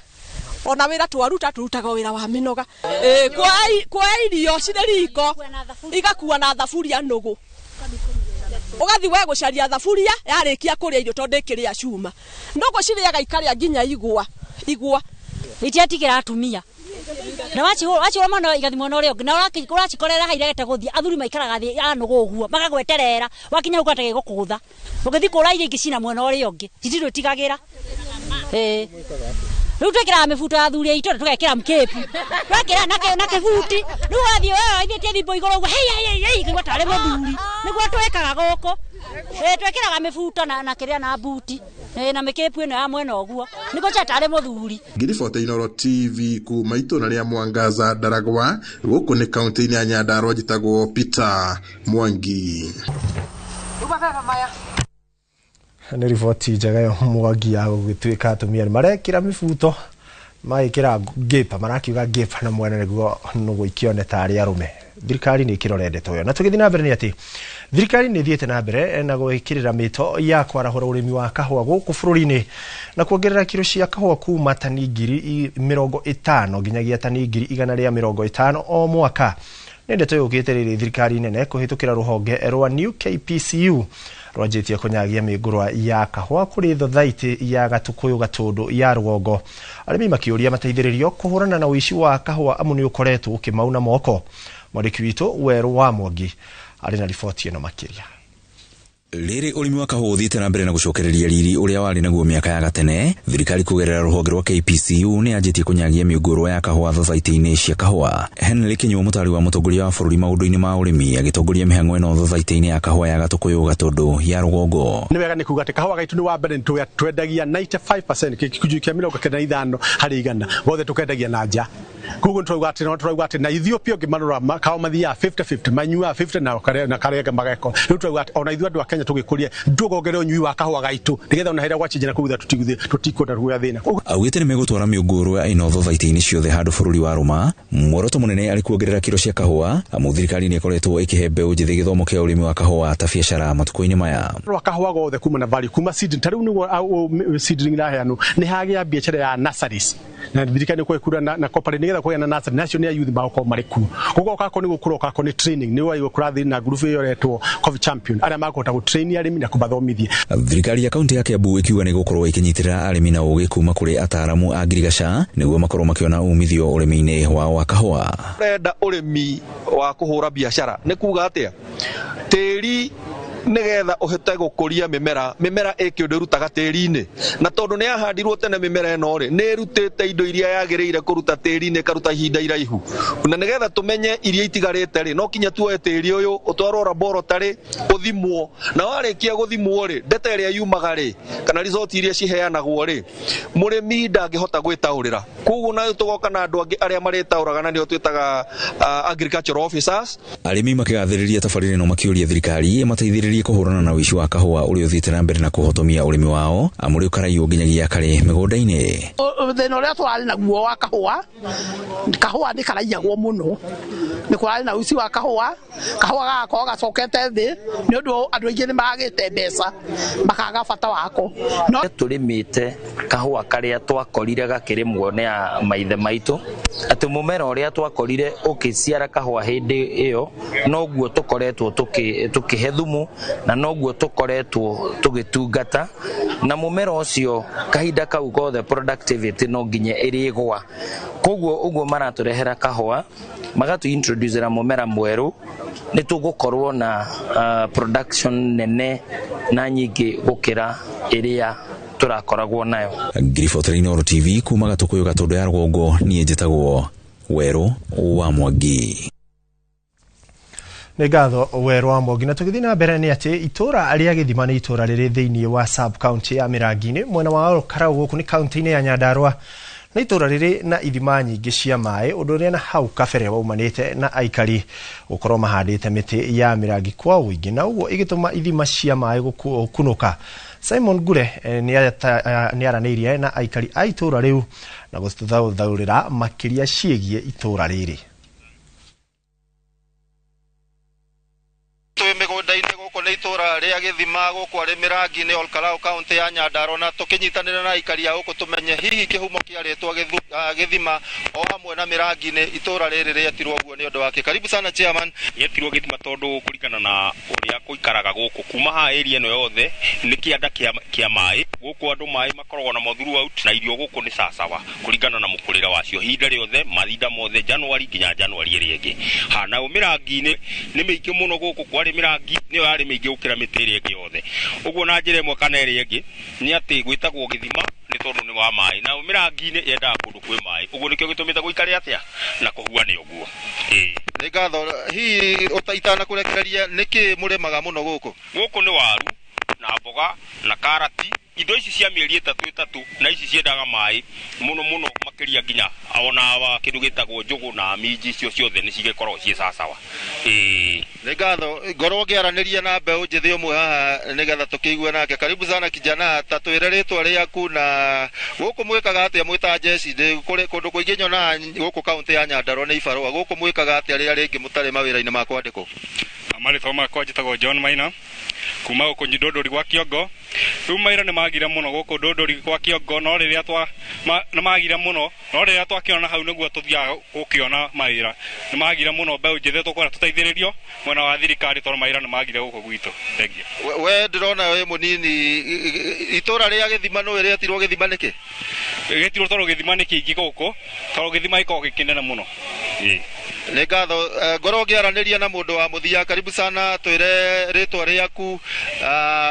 Ona wĩra twaruta tũrutaga wĩra wa mĩnoga. Kuoya irio cirĩ riko igakua na thaburia nũgũ, ũgathiĩ we gũcaria thaburia yarĩkia kũrĩa irio tondũ ĩkĩrĩa cuma. Nũgũ cirĩaga ikarĩa nginya igwa igwa. Itiatigĩra atumia na wacihũra mwana igathiĩ mwena ũrĩa ũngĩ, na ũracikorera ha iregete gũthiĩ. Athuri maikaraga thĩ ya nũgũ ũguo magagweterera, wakinya hau gwata gĩgũkũgũtha, ũgĩthiĩ kũra iria ingĩ cina mwena ũrĩa ũngĩ, citirwĩtigagĩra. Rĩu twĩkĩraga mĩbuto ya athuri aitũ na tũgekĩra mkĩpu, twekĩra na kĩbuti, rĩu wathiĩ wewe ithiĩtie thimbo igũrũ ũguo hei hei hei ikaigua tarĩ mũthuri. Nĩguo twĩkaga gũkũ, twĩkĩraga mĩbuto na kĩrĩa na mbuti na mĩkĩpu ĩno ya mwena ũguo nĩguo nja tarĩ mũthuri. Ngĩribota Inooro TV kuma itũũra rĩa Mwangaza Ndaragwa, gũkũ nĩ kaũntĩ-inĩ ya Nyandarua, njĩtagwo Peter Mwangi. Nĩ riboti njega yo Mwangi ya gũgĩtuĩka atumia nĩ marekĩra mĩbuto magĩkĩra ngĩpa, marakiuga ngĩpa na mwena nĩguo nũgũ ikĩone tarĩ arũme. Thirikari nĩ ĩkĩrore ndeto ĩyo. Na tũgĩthiĩ na mbere nĩ atĩ thirikari nĩ ĩthiĩte na mbere na gwĩkĩrĩra mĩto ya kwarahũra ũrĩmi wa kahũa gũkũ bũrũri-inĩ na kuongerera kiro cia kahũa kuma tani 50,000 nginyagia tani 150,000 o mwaka. Nĩ ndeto yũkĩte rĩrĩ thirikari nene kũhĩtũkĩra rũhonge rwa New KPCU rwanjĩtie kũnyagia mĩngũrwa ya kahũa kũrĩ thothaitĩ ya Gatũkũyũ Gatũndũ ya rũgongo. Arĩmi makĩũria mateithĩrĩrio kũhũrana na ũici wa kahũa amu nĩ ũkoretwo ũkĩmauna moko. Mwandĩki witũ Werũ wa Mwangi arĩ na riboti ĩno makĩria. Rĩrĩ ũrĩmi wa kahũa ũthiĩte na mbere na gũcokereria riri ũrĩa warĩ naguo mĩaka ya gatene, thirikari kũgerera rũhonge rwa KPCU nĩ yanjĩtie kũnyagia mĩũngũrwa ya kahũa thothaitĩ-inĩ cia kahũa. Henry Kinyua, mũtari wa mũtongoria wa bũrũri maũndũ-inĩ ma ũrĩmi, agĩtongoria mĩhang'o ĩno thothaitĩ-inĩ ya kahũa ya Gatũkũyũ Gatũndũ ya rũgongo. Nĩ wega nĩ kuga atĩ kahũa gaitũ nĩ wa mbere nĩ twendagia 95%, gĩcunjĩ kĩa 95 harĩ igana gothe tũkendagia na nja. Koguo tũrauga atĩ na Ethiopia ũngĩmarora kao mathiaga 50-50, manyuaga 50 na karĩa angĩ mageko. Rĩu tũrauga atĩ ona ithuĩ andũ a Kenya tũgĩkũria tũgongerere ũnyui wa kahũa gaitũ nĩgetha ona hĩrĩa gwachenjia na kũu tũtikwenda kũgĩa thĩna. Augĩte nĩ megũtwara mĩũngũrwa ĩno thothaitĩ-inĩ ciothe handũ bũrũri wa rũma. Muoroto mũnene arĩ kuongerera kiro cia kahũa, amu thirikari nĩ ĩkoretwo ĩkĩhe mbeũ njĩthĩ gĩthomo kĩa ũrĩmi wa kahũa ta biacara matukũ-inĩ maya. Rwa kahũa gothe kuma na value kuma seedling, ta rĩu nĩguo seedling iraheanwo nĩ hagĩa biacara ya nurseries na thirikari nĩ kwekura na corporate nĩgetha kũgĩa na nursery nacio nĩ youth magũkorwo marĩ kuo. Koguo okakorwo nĩ gũkũra okakorwo nĩ training nĩ waigua kũrathiĩ na group ĩyo ĩretwo Coffee Champion arĩa makũhota gũtrain arĩmi na kũmathomithia. Thirikari ya kaunti ya Kiambu ĩkiuga nĩ gũkorwo ĩkĩnyitĩrĩra arĩmi na ũgĩ kuma kũrĩ ataaramu a ngirigaca nĩguo makorwo makĩona umithio ũrĩmi-inĩ wao wa kahũa. Ũrenda ũrĩmi wa kũhũra biacara nĩ kuga atĩa? Tĩri nĩgetha ũhote gũkũria mĩmera, mĩmera ĩ kĩũndũ ĩrutaga tĩri-inĩ, na tondũ nĩ yahandirwo tene mĩmera ĩno rĩ, nĩ ĩrutĩte indo iria yagĩrĩire kũruta tĩri-inĩ ĩkaruta ihinda iraihu, na nĩgetha tũmenye iria itigarĩte rĩ, no kinya tuoe tĩri ũyũ ũtwarwo laboratory ũthimwo, na warĩkia gũthimwo rĩ, ndeta ĩrĩa yumaga rĩ, kana result iria ciheanagwo rĩ, mũrĩmi ndangĩhota gwĩtaũrĩra. Koguo nayo tũgoka na andũ angĩ arĩa marĩtaũraga na nĩo twĩtaga agricultural officers. Arĩmi makĩgathĩrĩria tabarĩra ĩno makĩũria thirikari ĩmateithĩrĩrie kũhũrana na ũici wa kahũa ũrĩa ũthiĩte na mbere na kũhotomia ũrĩmi wao, amu rĩu karaiywo nginyagia karĩ mĩgũnda-inĩ. Thĩna ũrĩa tũrarĩ naguo wa kahũa, kahũa nĩ karaiyagwo mũno, nĩ kũrarĩ na ũici wa kahũa, kahũa gagakorwo gacokete thĩ nĩ ũndũ andũ aingĩ nĩ magĩte mbeca makaga bata wako. No tũrĩmĩte kahũa karĩa twakorire gakĩrĩmwo nĩ a maithe maitũ, atĩ mũmera ũrĩa twakorire ũkĩciara kahũa hĩndĩ ĩyo noguo tũkoretwo tũkĩhe thumu na noguo tũkoretwo tũgĩtungata na mũmera ũcio kahinda kau gothe productivity no nginya ĩrĩgwa. Koguo ũguo maratũrehera kahũa magatũ introducera mũmera mwerũ, nĩ tũgũkorwo na production nene na nyingĩ gũkĩra ĩrĩa tũrakoragwo nayo. Ngiribotera Inooro TV kuma Gatũkũyũ Gatũndũ ya rũgongo, niĩ njĩtagwo Werũ wa Mwangi. Nĩ ngatho Werũ wa Mwangi. Na tũgĩthiĩ na mbere nĩ atĩ itũra rĩa Gĩthima nĩ itũra rĩrĩ thĩinĩ wa sub county ya Mĩrangi-inĩ mwena wa Olkalau gũkũ nĩ kaunti-inĩ ya Nyandarua, na itũra rĩrĩ na ithima nyingĩ cia maĩ, ũndũ ũrĩa na hau kabere waumanĩte na aikari gũkorwo mahandĩte mĩtĩ ya mĩrangi kwa ũingĩ na ũguo ĩgĩtũma ithima cia maĩ gũkunũka. Simon Ngure nĩ aranĩirie na aikari a itũra rĩu na gũtũthaũrĩra makĩria ciĩgiĩ itũra rĩrĩ. Twĩ mĩgũnda-inĩ gũkũ nĩ itũra rĩa Gĩthima gũkũ arĩ Mĩrangi-inĩ Olkalau kaunti ya Nyandarua, na tũkĩnyitanĩra na aikari a gũkũ tũmenye hihi kĩhumo kĩa rĩtwa Gĩthima o hamwe na Mĩrangi-inĩ itũra rĩrĩ rĩetirwo ũguo nĩ ũndũ wake. Karibu sana chairman. Rĩetirwo Gĩthima tondũ kũringana na ũrĩa kũikaraga gũkũ kuma haha area ĩno yothe nĩ kĩanda kĩa maĩ gũkũ, andũ maĩ makoragwo namo throughout, na irio gũkũ nĩ sasawa kũringana na mũkũrĩre wacio ihinda rĩothe mathinda mothe January nginya January ĩrĩa ĩngĩ. Ha nayo Mĩrangi-inĩ nĩ mĩingĩ mũno gũkũ, kwarĩ mĩrangi nĩyo yarĩ mĩingĩ gũkĩra mĩtĩ ĩrĩa ĩngĩ yothe. Ũguo na njĩra ĩmwe kana ĩrĩa ĩngĩ nĩ atĩ gwĩtagwo Gĩthima nĩ tondũ nĩ wa maĩ, na mĩrangi-inĩ yendaga kũndũ kwĩ maĩ, ũguo nĩkĩo gĩtũmĩte gũikare atĩa na kũhuane ũguo. Nĩ ngatho. Hihi itanakũrekereria nĩkĩ mũrĩmaga mũno gũkũ? Gũkũ nĩ waru na mboga na karati, indo ici cia mĩeri ĩtatũ na ici ciendaga maĩ mũno mũno makĩria nginya ona kĩndũ gĩtagwo njũgũ na minji, icio ciothe nĩ cigĩkoragwo ciĩ sasawa. Nĩ ngatho. Ngorwo ngĩaranĩria na mbeũ njĩthĩ ũmwe haha nĩgetha tũkĩigue nake. Karibu sana kijana, ta twĩre rĩtwa rĩaku na gũkũ mwĩkaga atĩa mwĩ ta jeshi? Kũndũ kũingĩ nyonaga gũkũ kaunti ya Nyandarua nĩ ibarũa, gũkũ mwĩkaga atĩa rĩrĩa rĩngĩ mũtarĩ mawĩra-inĩ ma kwandĩkwo? Marĩtwa makwa njĩtagwo John Maina kuma gũkũ Ndũndũri gwa Kĩongo. Rĩu mawĩra nĩ magire mũno gũkũ Ndũndũri gwa Kĩongo, no rĩrĩa nĩ magire mũno, no rĩrĩa twakĩona hau nĩguo tũthiaga gũkĩona mawĩra. Nĩ magire mũno mbeũ njĩthĩ, tũkwenda tũteithĩrĩrio mwena wa thirikari tondũ mawĩra nĩ magire gũkũ gwitũ. Thengiũ. We ndĩrona wĩ mũnini, itũra rĩa Gĩthima nĩwe rĩetirwo Gĩthima nĩkĩ? Gĩetirwo tondũ gĩthima nĩ kĩingĩ gũkũ, tondũ gĩthima gĩkoragwo gĩ kĩnene mũno. Nĩ ngatho. Ngorwo ngĩaranĩria na mũndũ wa mũthia. Karibu sana, twĩre rĩtwa rĩaku.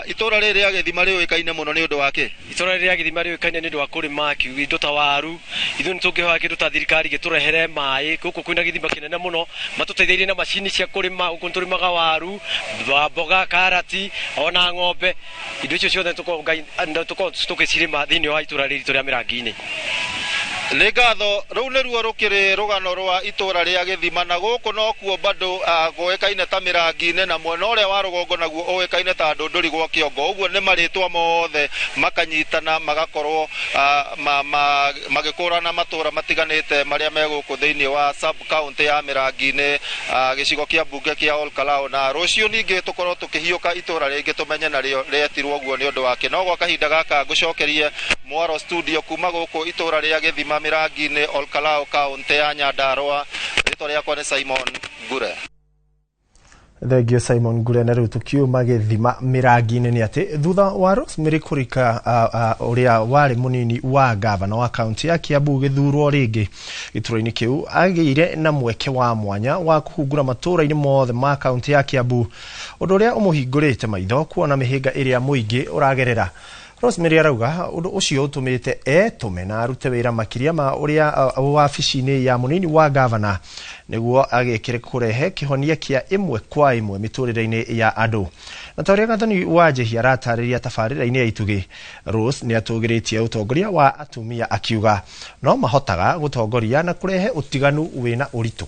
Itũra rĩrĩ rĩa Gĩthima rĩũĩkaine mũno nĩ ũndũ wa kĩ? Itũra rĩrĩa Gĩthima rĩũĩkaine nĩ ũndũ wa kũrĩma indo ta waru. Ithuĩ nĩ tũngĩhoya kĩndũ ta thirikari gĩtũrehere maĩ. Gũkũ kwĩna gĩthima kĩnene mũno, matũteithĩrĩrie na macini cia kũrĩma. Gũkũ nĩ tũrĩmaga waru, mboga, karati ona ng'ombe. Indo icio ciothe tũkoragwo tũgĩcirĩma thĩinĩ wa itũra rĩrĩ ritũ rĩa Mĩrangi-inĩ. Nĩ ngatho. Rũu nĩruo rũkĩrĩ rũgano rwa itũra rĩa Gĩthima, na gũkũ nokuo bado kũĩkaine ta Mĩrangi-inĩ, na mwena ũrĩa wa rũgongo naguo ũĩkaine ta Ndũndũri gwa Kĩongo. Ũguo nĩ marĩtwa mothe makanyitana, magakorwo magĩkũrana matũra matiganĩte marĩa me gũkũ thĩinĩ wa sub county ya Mĩrangi-inĩ, gĩcigo kĩa mbunge kĩa Ol Kalou. Na rũciũ ningĩ tũkorwo tũkĩhiũka itũra rĩngĩ tũmenye narĩo rĩetirwo ũguo nĩ ũndũ wake. No gwa kahinda gaka ngũcokerie mwaro studio kuma gũkũ itũra rĩa Gĩthima, Mĩrangi-inĩ, Ol Kalou, kaunti ya Nyandarua. Rĩtwa rĩakwa nĩ Simon Ngure. Thengio, Simon Ngure. Na rĩu tũkiuma Gĩthima Mĩrangi-inĩ, nĩ atĩ thutha wa Rosemary Kũrika, ũrĩa warĩ mũnini wa gavana wa kaunti ya Kiambu, gĩthurwo rĩngĩ gĩturwa-inĩ kĩu, agĩire na mweke wa mwanya wa kũhungura matũũra-inĩ mothe ma kaunti ya Kiambu, ũndũ ũrĩa ũmũhingũrĩte maitho kuona mĩhĩnga ĩrĩa mũingĩ ũragerera. Rosemary arauga ũndũ ũcio ũtũmĩte etũme na arute wĩra makĩria ma ũrĩa wabici-inĩ ya mũnini wa gavana, nĩguo agĩkĩre kũrehe kĩhonia kĩa ĩmwe kwa ĩmwe mĩtũrĩre-inĩ ya andũ. Na ta ũrĩa Gathoni wa Njehia aratarĩria tabarĩra-inĩ ya Itugĩ, Rose nĩ atũgĩrĩtie ũtongoria wa atumia, akiuga no mahotaga gũtongoria na kũrehe ũtiganu wĩna ũritũ.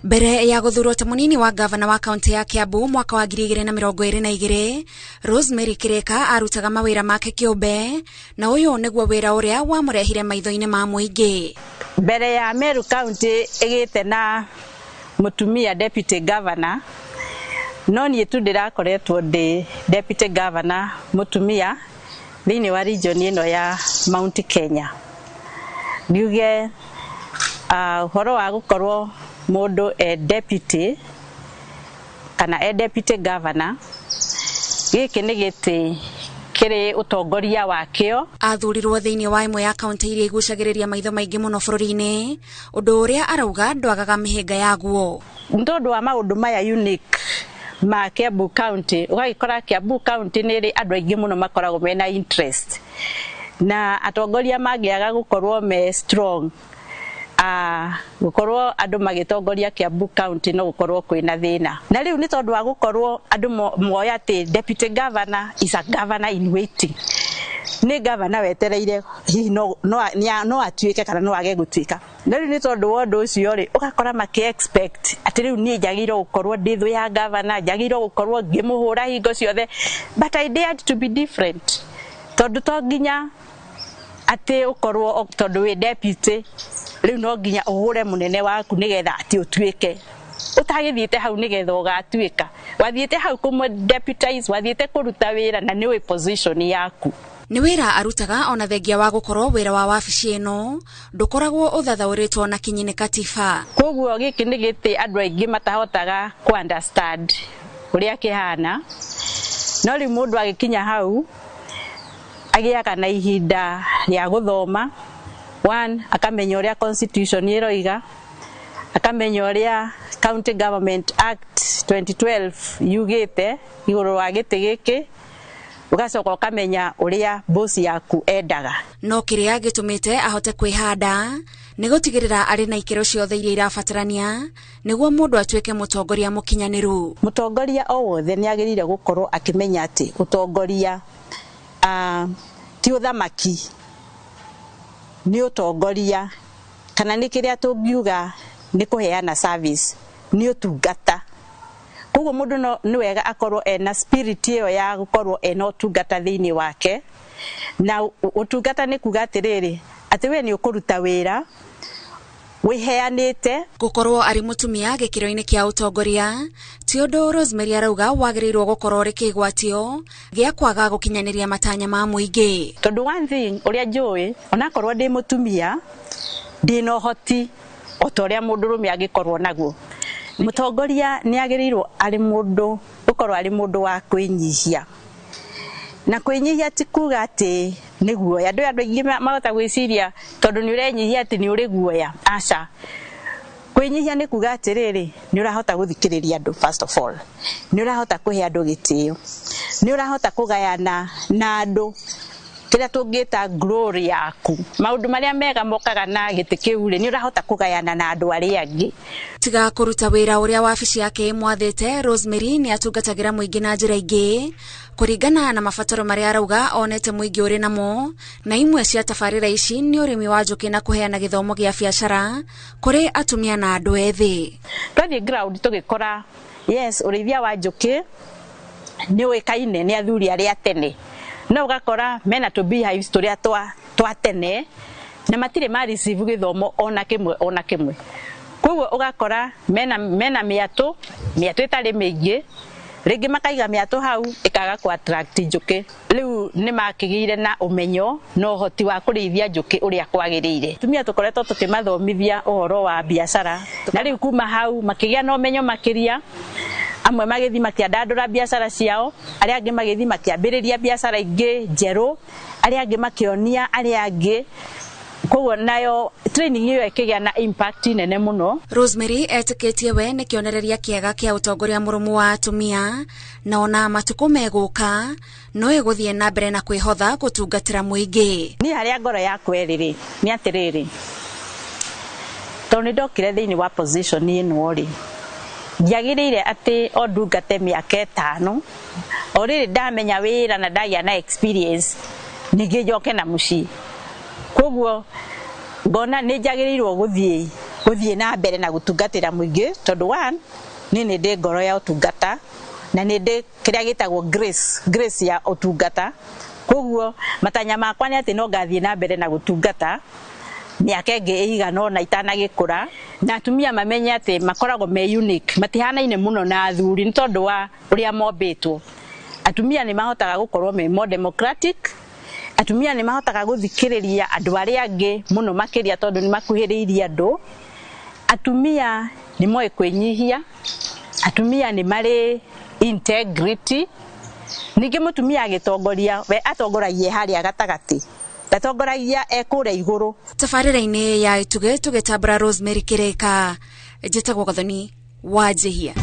Mbere ya gũthurwo ta mũnini wa gavana wa kaunti ya Kiambu mwaka wa 2022, Rosemary Kireka arutaga mawĩra make kĩũmbe, na ũyũ nĩguo wĩra ũrĩa wamũrehire maitho-inĩ ma mũingĩ. Mbere ya Meru County ĩgĩte na mũtumia deputy governor, no niĩ tu ndĩrakoretwo ndĩ deputy governor mũtumia thĩinĩ wa region ĩno ya Mount Kenya. Ngiuge ũhoro wa gũkorwo mũndũ e deputy kana e deputy governor, gĩkĩ nĩ gĩtĩ kĩrĩ ũtongoria wakĩo. Athurirwo thĩinĩ wa ĩmwe ya kaunti iria igucagĩrĩria maitho maingĩ mũno bũrũri-inĩ, ũndũ ũrĩa arauga ndwagaga mĩhĩnga yaguo. Nĩ tondũ wa maũndũ maya unique ma Kiambu County, ũgagĩkora Kiambu County nĩ ĩrĩ andũ aingĩ mũno makoragwo mena interest, na atongoria mangĩaga gũkorwo me strong, gũkorwo andũ magĩtongoria Kiambu County no gũkorwo kwĩna thĩna. Na rĩu nĩ tondũ wa gũkorwo andũ moya atĩ deputy governor is a governor in waiting, nĩ governor wetereire hihi no atuĩke kana no age gũtuĩka. Na rĩu nĩ tondũ wa ũndũ ũcio rĩ, ũgakora makĩ expect atĩ rĩu niĩ njagĩrĩirwo gũkorwo ndĩ thũ ya governor, njagĩrĩirwo gũkorwo ngĩmũhũra hingo ciothe. But I dared to be different, tondũ to nginya atĩ ũkorwo tondũ wĩ deputy rĩu no nginya ũhũre mũnene waku nĩgetha atĩ ũtuĩke. Ũtagĩthiĩte hau nĩgetha ũgatuĩka, wathiĩte hau kũmũ deputize, wathiĩte kũruta wĩra na nĩũĩ position yaku. Nĩ wĩra arutaga ona thengia wa gũkorwo wĩra wa wabici ĩno ndũkoragwo ũthathaũrĩtwo na kinyi nĩ katiba. Koguo gĩkĩ nĩ gĩtĩ andũ aingĩ matahotaga kũ understand ũrĩa kĩhana, no rĩu mũndũ agĩkinya hau agĩaga na ihinda rĩa gũthoma. One, akamenya ũrĩa constitution ĩroiga, akamenya ũrĩa County Government Act 2012 yugĩte igũrũ wa gĩtĩ gĩkĩ, ũgacoka ũkamenya ũrĩa boss yaku endaga. No kĩrĩa gĩtũmĩte ahote kwĩhanda nĩ gũtigĩrĩra arĩ na ikĩro ciothe iria irabatarania nĩguo mũndũ atuĩke mũtongoria mũkinyanĩru. Mũtongoria o wothe nĩ agĩrĩire gũkorwo akĩmenya atĩ ũtongoria ti ũthamaki, nĩ ũtongoria kana nĩ kĩrĩa tũngiuga nĩ kũheana service, nĩ ũtungata. Koguo mũndũ no nĩ wega akorwo ena spirit ĩyo ya gũkorwo ena ũtungata thĩinĩ wake. Na ũtungata nĩ kuga atĩrĩrĩ, atĩ we nĩ ũkũruta wĩra wĩheanĩte. Gũkorwo arĩ mũtumia gĩkĩro-inĩ kĩa ũtongoria ti ũndũ Rosemary arauga wagĩrĩirwo gũkorwo ũrĩ kĩgwatio gĩa kwaga gũkinyanĩria matanya ma mũingĩ. Tondũ one thing ũrĩa njũĩ, onakorwo ndĩ mũtumia ndĩna ũhoti o ta ũrĩa mũndũrũme angĩkorwo naguo. Mũtongoria nĩ agĩrĩirwo arĩ mũndũ gũkorwo arĩ mũndũ wa kwĩnyihia, na kwĩnyihia ti kuga atĩ nĩ guoya. Andũ aingĩ mahota gwĩciria tondũ nĩ ũrenyihia atĩ nĩ ũrĩ guoya. Aca, kwĩnyihia nĩ kuga atĩrĩrĩ, nĩ ũrahota gũthikĩrĩria andũ, first of all nĩ ũrahota kũhe andũ gĩtĩo, nĩ ũrahota kũgayana na andũ kĩrĩa tũngĩta glory yaku, maũndũ marĩa mega mokaga na gĩtĩ kĩu rĩ, nĩ ũrahota kũgayana na andũ arĩa angĩ. Tiga kũruta wĩra ũrĩa wabici yake ĩmwathĩte, Rosemary nĩ atungatagĩra mũingĩ na njĩra ingĩ kũringana na mabataro marĩa arauga onete mũingĩ ũrĩ namo, na imwe cia tabarĩra ici nĩ ũrĩmi wa njũkĩ na kũheana gĩthomo gĩa biacara kũrĩ atumia na andũ ethĩ. Twathiĩ ground tũgĩkora yes, ũrĩithia wa njũkĩ nĩ ũĩkaine nĩ athuri arĩa tene, no ũgakora mena tũ beehives tũrĩa twa tene na matirĩ ma receive gĩthomo ona kĩmwe ona kĩmwe. Koguo ũgakora mena mĩatũ ĩtarĩ mĩingĩ, rĩngĩ makaiga mĩatũ hau ĩkaga kũ attract njũkĩ. Rĩu nĩ makĩgĩire na ũmenyo na ũhoti wa kũrĩithia njũkĩ ũrĩa kwagĩrĩire. Atumia tũkoretwo tũkĩmathomithia ũhoro wa biacara, na rĩu kuma hau makĩgĩa na ũmenyo makĩria. Amwe magĩthiĩ makĩandandũra biacara ciao, arĩa angĩ magĩthiĩ makĩambĩrĩria biacara ingĩ njerũ, arĩa angĩ makĩonia arĩa angĩ. Koguo nayo training ĩyo ĩkĩgĩa na impact nene mũno. Rosemary etĩkĩtie we nĩ kĩonereria kĩega kĩa ũtongoria mũrũmu wa atumia, na ona matukũ megũka no ĩgũthiĩ na mbere na kwĩhotha gũtungatĩra mũingĩ. Niĩ harĩa ngoro yakwa ĩrĩ rĩ, nĩ atĩrĩrĩ, tondũ nĩ ndokire thĩinĩ wa position ĩno rĩ, ndiagĩrĩire atĩ o ndungate mĩaka 5, o rĩrĩ ndamenya wĩra na ndagĩa na experience ningĩ njoke na mũciĩ. Koguo ngona nĩ njagĩrĩirwo gũthiĩ na mbere na gũtungatĩra mũingĩ, tondũ one, niĩ nĩ ndĩ ngoro ya ũtungata na nĩ ndĩ kĩrĩa gĩtagwo grace ya ũtungata. Koguo matanya makwa nĩ atĩ no ngathiĩ na mbere na gũtungata mĩaka ĩngĩ ĩigana ũna itanagĩkũra, na atumia mamenye atĩ makoragwo me unique, matihanaine mũno na athuri nĩ tondũ wa ũrĩa mombĩtwo. Atumia nĩ mahotaga gũkorwo me more democratic, atumia nĩ mahotaga gũthikĩrĩria andũ arĩa angĩ mũno makĩria tondũ nĩ makuhĩrĩirie andũ. Atumia nĩ moĩ kwĩnyihia, atumia nĩ marĩ integrity. Ningĩ mũtumia agĩtongoria, we atongoragia harĩa gatagatĩ, ndatongoragia e kũrĩa igũrũ. Tabarĩra-inĩ ya Itugĩ tũgĩtambũra Rosemary Kĩrĩka, njĩtagwo Gathoni wa Njĩhia.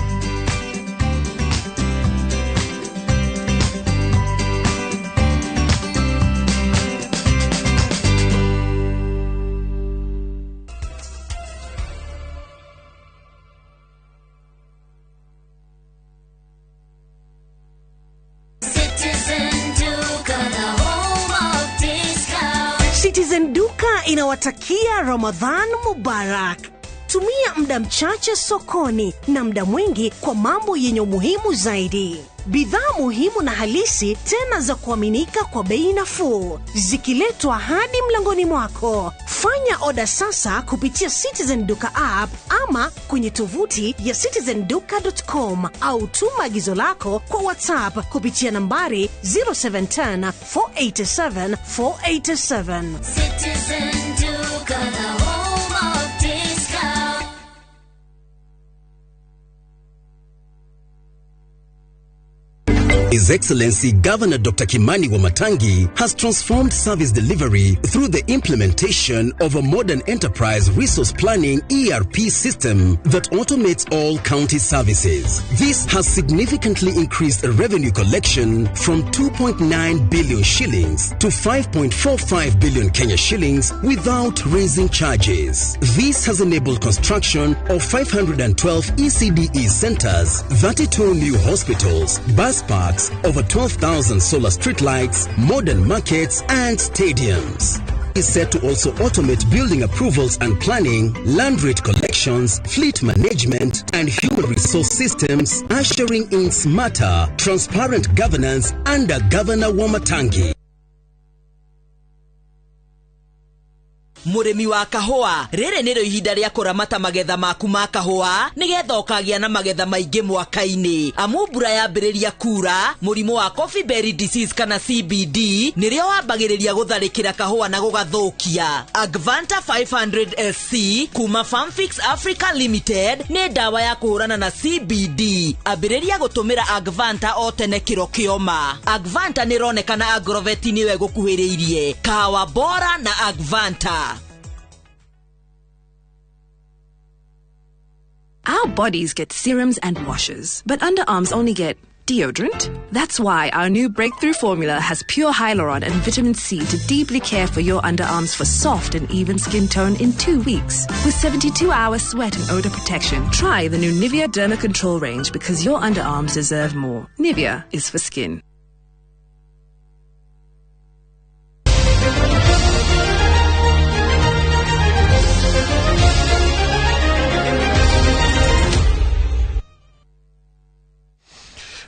Citizen Duka inawatakia Ramadhan Mubarak. Tumia muda mchache sokoni na muda mwingi kwa mambo yenye umuhimu zaidi. Bidhaa muhimu na halisi tena za kuaminika kwa bei nafuu, zikiletwa hadi mlangoni mwako. Fanya oda sasa kupitia Citizen Duka app ama kwenye tovuti ya citizenduka.com, au tuma agizo lako kwa WhatsApp kupitia nambari 0710 487 487. Citizen Duka, the home of discount. His Excellency Governor Dr. Kimani Wamatangi has transformed service delivery through the implementation of a modern enterprise resource planning ERP system that automates all county services. This has significantly increased revenue collection from 2.9 billion shillings to 5.45 billion Kenya shillings without raising charges. This has enabled construction of 512 ECDE centers, 32 new hospitals, bus parks, over 12,000 solar streetlights, modern markets and stadiums. Is set to also automate building approvals and planning, land rate collections, fleet management, and human resource systems, ushering in smarter, transparent governance under Governor Wamatangi. Mũrĩmi wa kahũa, rĩrĩ nĩrĩo ihinda rĩa kũramata magetha maku ma kahũa nĩgetha ũkagĩa na magetha maingĩ mwaka-inĩ. Amu mbura yambĩrĩria kura, mũrimũ wa coffee berry disease kana CBD nĩrĩo wambagĩrĩria gũtharĩkĩra kahũa na gũgathũkia. Agvanta 500 SC kuma Farmfix Africa Limited nĩ ndawa ya kũhũrana na CBD. Ambĩrĩria gũtũmĩra Agvanta o tene kĩro kĩoma. Agvanta nĩ ĩronekana Agrovet nĩwe ĩgũkuhĩrĩirie. Kahawa bora na Agvanta. Our bodies get serums and washes, but underarms only get deodorant. That's why our new breakthrough formula has pure hyaluron and vitamin C to deeply care for your underarms for soft and even skin tone in 2 weeks. With 72-hour sweat and odor protection, try the new Nivea Derma Control range because your underarms deserve more. Nivea is for skin.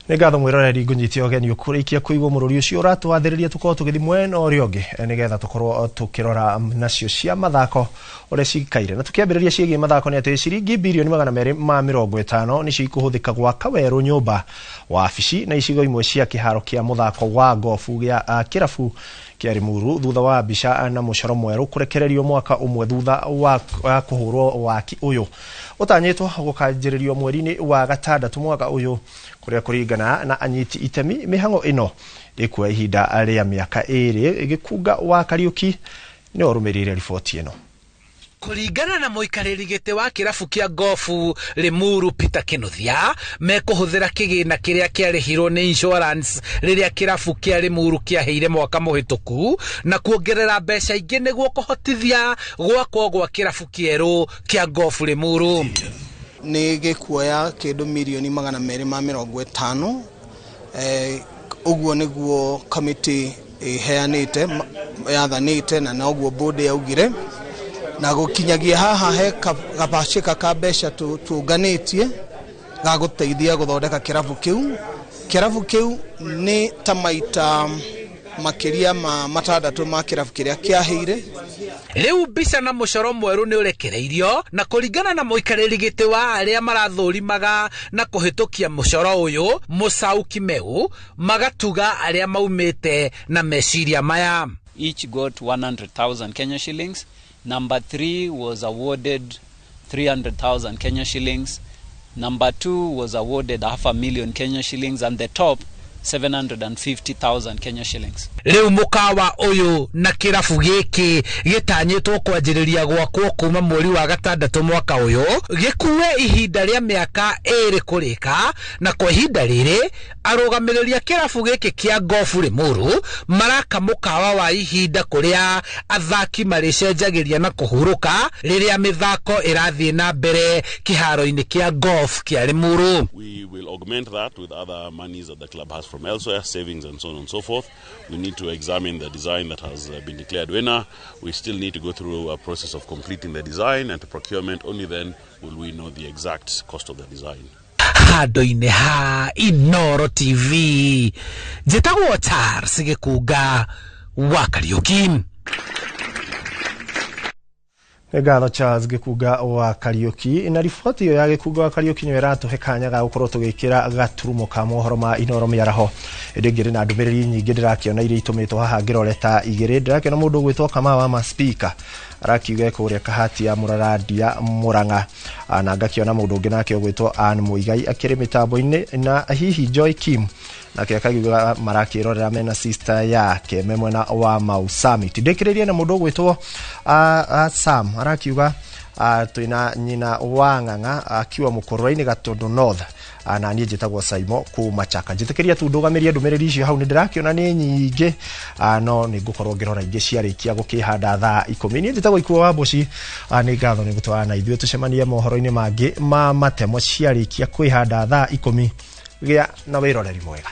Nĩ ngatho mwĩroreri ngũnyite ũgeni ũkũrĩkia kũigwo mũrũri ũcio ũratwathĩrĩria tũkorwo tũgĩthiĩ mwena ũrĩa ũngĩ nĩgetha tũkorwo tũkĩrora nacio cia mathako ũrĩa cikaire. Na tũkĩambĩrĩria ciĩgiĩ mathako nĩ atĩ ciringi birioni 250 nĩcio ikũhũthĩka gwaka werũ nyũmba, wabici na icigo imwe cia kĩharo kĩa mũthako wa gofu gĩa kĩrabu kĩa Limuru thutha wa mbica na mũcoro mwerũ kũrekererio mwaka ũmwe thutha wa kũhũrwo waki ũyũ ũtanyĩtwo gũkanjĩrĩrio mweri-inĩ wa gatandatũ mwaka ũyũ kũrĩa kũringana na anyiti itemi mĩhang'o ĩno ĩkuoya ihinda rĩa mĩaka 2. Gĩkunga wa Kariũki nĩwe ũrũmĩrĩire riboti ĩno. Kũringana na mũikarĩri gĩtĩ wa kĩrabu kĩa gofu Limuru Peter Kinuthia, mekũhũthĩra kĩgĩna kĩrĩa kĩarĩhirwo nĩ insurance rĩrĩa kĩrabu kĩa Limuru kĩaheire mwaka mũhĩtũku na kuongerera mbeca ingĩ nĩguo kũhotithia gwakwo gwa kĩrabu kĩerũ kĩa gofu Limuru. Nĩ gĩkuoya kĩndũ mirioni 250, ũguo nĩguo committee ĩheanĩte yathanĩte na noguo board yaugire, na gũkinyagia haha he gabacĩka ka mbeca tũnganĩtie ga gũteithia gũthondeka kĩrabu kĩu. Kĩrabu kĩu nĩ ta maita makĩria ma 6 ma kĩrabu kĩrĩa kĩaheire. Rĩu mbica na mũcoro mwerũ nĩ ũrekereirio na kũringana na mũikarĩri gĩtĩ wa arĩa marathũrimaga na kũhĩtũkia mũcoro ũyũ Mũcau Kimeu, magatuga arĩa maumĩte na meciria maya. Each got 100,000 Kenya shillings. Number 3 was awarded 300,000 Kenya shillings. Number 2 was awarded 500,000 Kenya shillings, and the top 750,000 Kenya shillings. Rĩu mũkawa ũyũ na kĩrabu gĩkĩ gĩtanyĩtwo kwanjĩrĩria gwakwo kuma mweri wa gatandatũ mwaka ũyũ, gĩkuwe ihinda rĩa mĩaka 2 kũrĩka, na kwa ihinda rĩrĩ arũgamĩrĩri a kĩrabu gĩkĩ kĩa gofu Limuru maraka mũkawa wa ihinda kũrĩa athaki marĩcenjagĩria na kũhurũka rĩrĩa mĩthako ĩrathiĩ na mbere kĩharo-inĩ kĩa golf kĩa Limuru. We will augment that with other monies that the club has from elsewhere, savings and so on and so forth. We need to examine the design that has been declared winner. We still need to go through a process of completing the design and procurement. Only then will we know the exact cost of the design. Handũ-inĩ ha Inooro TV, njĩtagwo Charles Gĩkunga wa Kariũki. Nĩ ngatho Charles Gĩkunga wa Kariũki. Na riboti ĩyo ya Gĩkunga wa Kariũki nĩyo ĩratũhe kanya ga gũkorwo tũgĩkĩra gaturumo ka mohoro ma Inooro mĩaraho. Ĩndĩ ngĩrĩ na ndũmĩrĩri nyingĩ ndĩrakĩona iria itũmĩtwo haha ngĩroreta igĩrĩ. Ndĩrakĩona mũndũ ũgwĩtwo Kamau wa Maspika arakiuga kũrĩa Kahati ya Mũrarandia Mũrang'a, na ngakĩona mũndũ ũngĩ nake ũgwĩtwo Ann Mũigai akĩrĩ mĩtambo-inĩ, na hihi Joy Kim nake akagiuga marakĩrorera mena sister yake me mwena wa Mau Summit. Ndĩkĩrĩrie na mũndũ ũgwĩtwo Sam arakiuga twĩna nyina wa Ng'ang'a akiwa Mũkũrwe-inĩ Gatũndũ North, na niĩ njĩtagwo Saimo kuma Chaka. Njĩtĩkĩria tu ndũgamĩrie ndũmĩrĩri icio hau, nĩ ndĩrakĩona nĩ nyingĩ, no nĩ ngũkorwo ngĩrora ingĩ ciarĩkia gũkĩhanda thaa 10. Niĩ njĩtagwo Ikuo wa Mboci, nĩ ngatho nĩ gũtwarana na ithuĩ tũcemanie mohoro-inĩ mangĩ ma matemo ciarĩkia kwĩhanda thaa 10. Gĩa na wĩroreri mwega.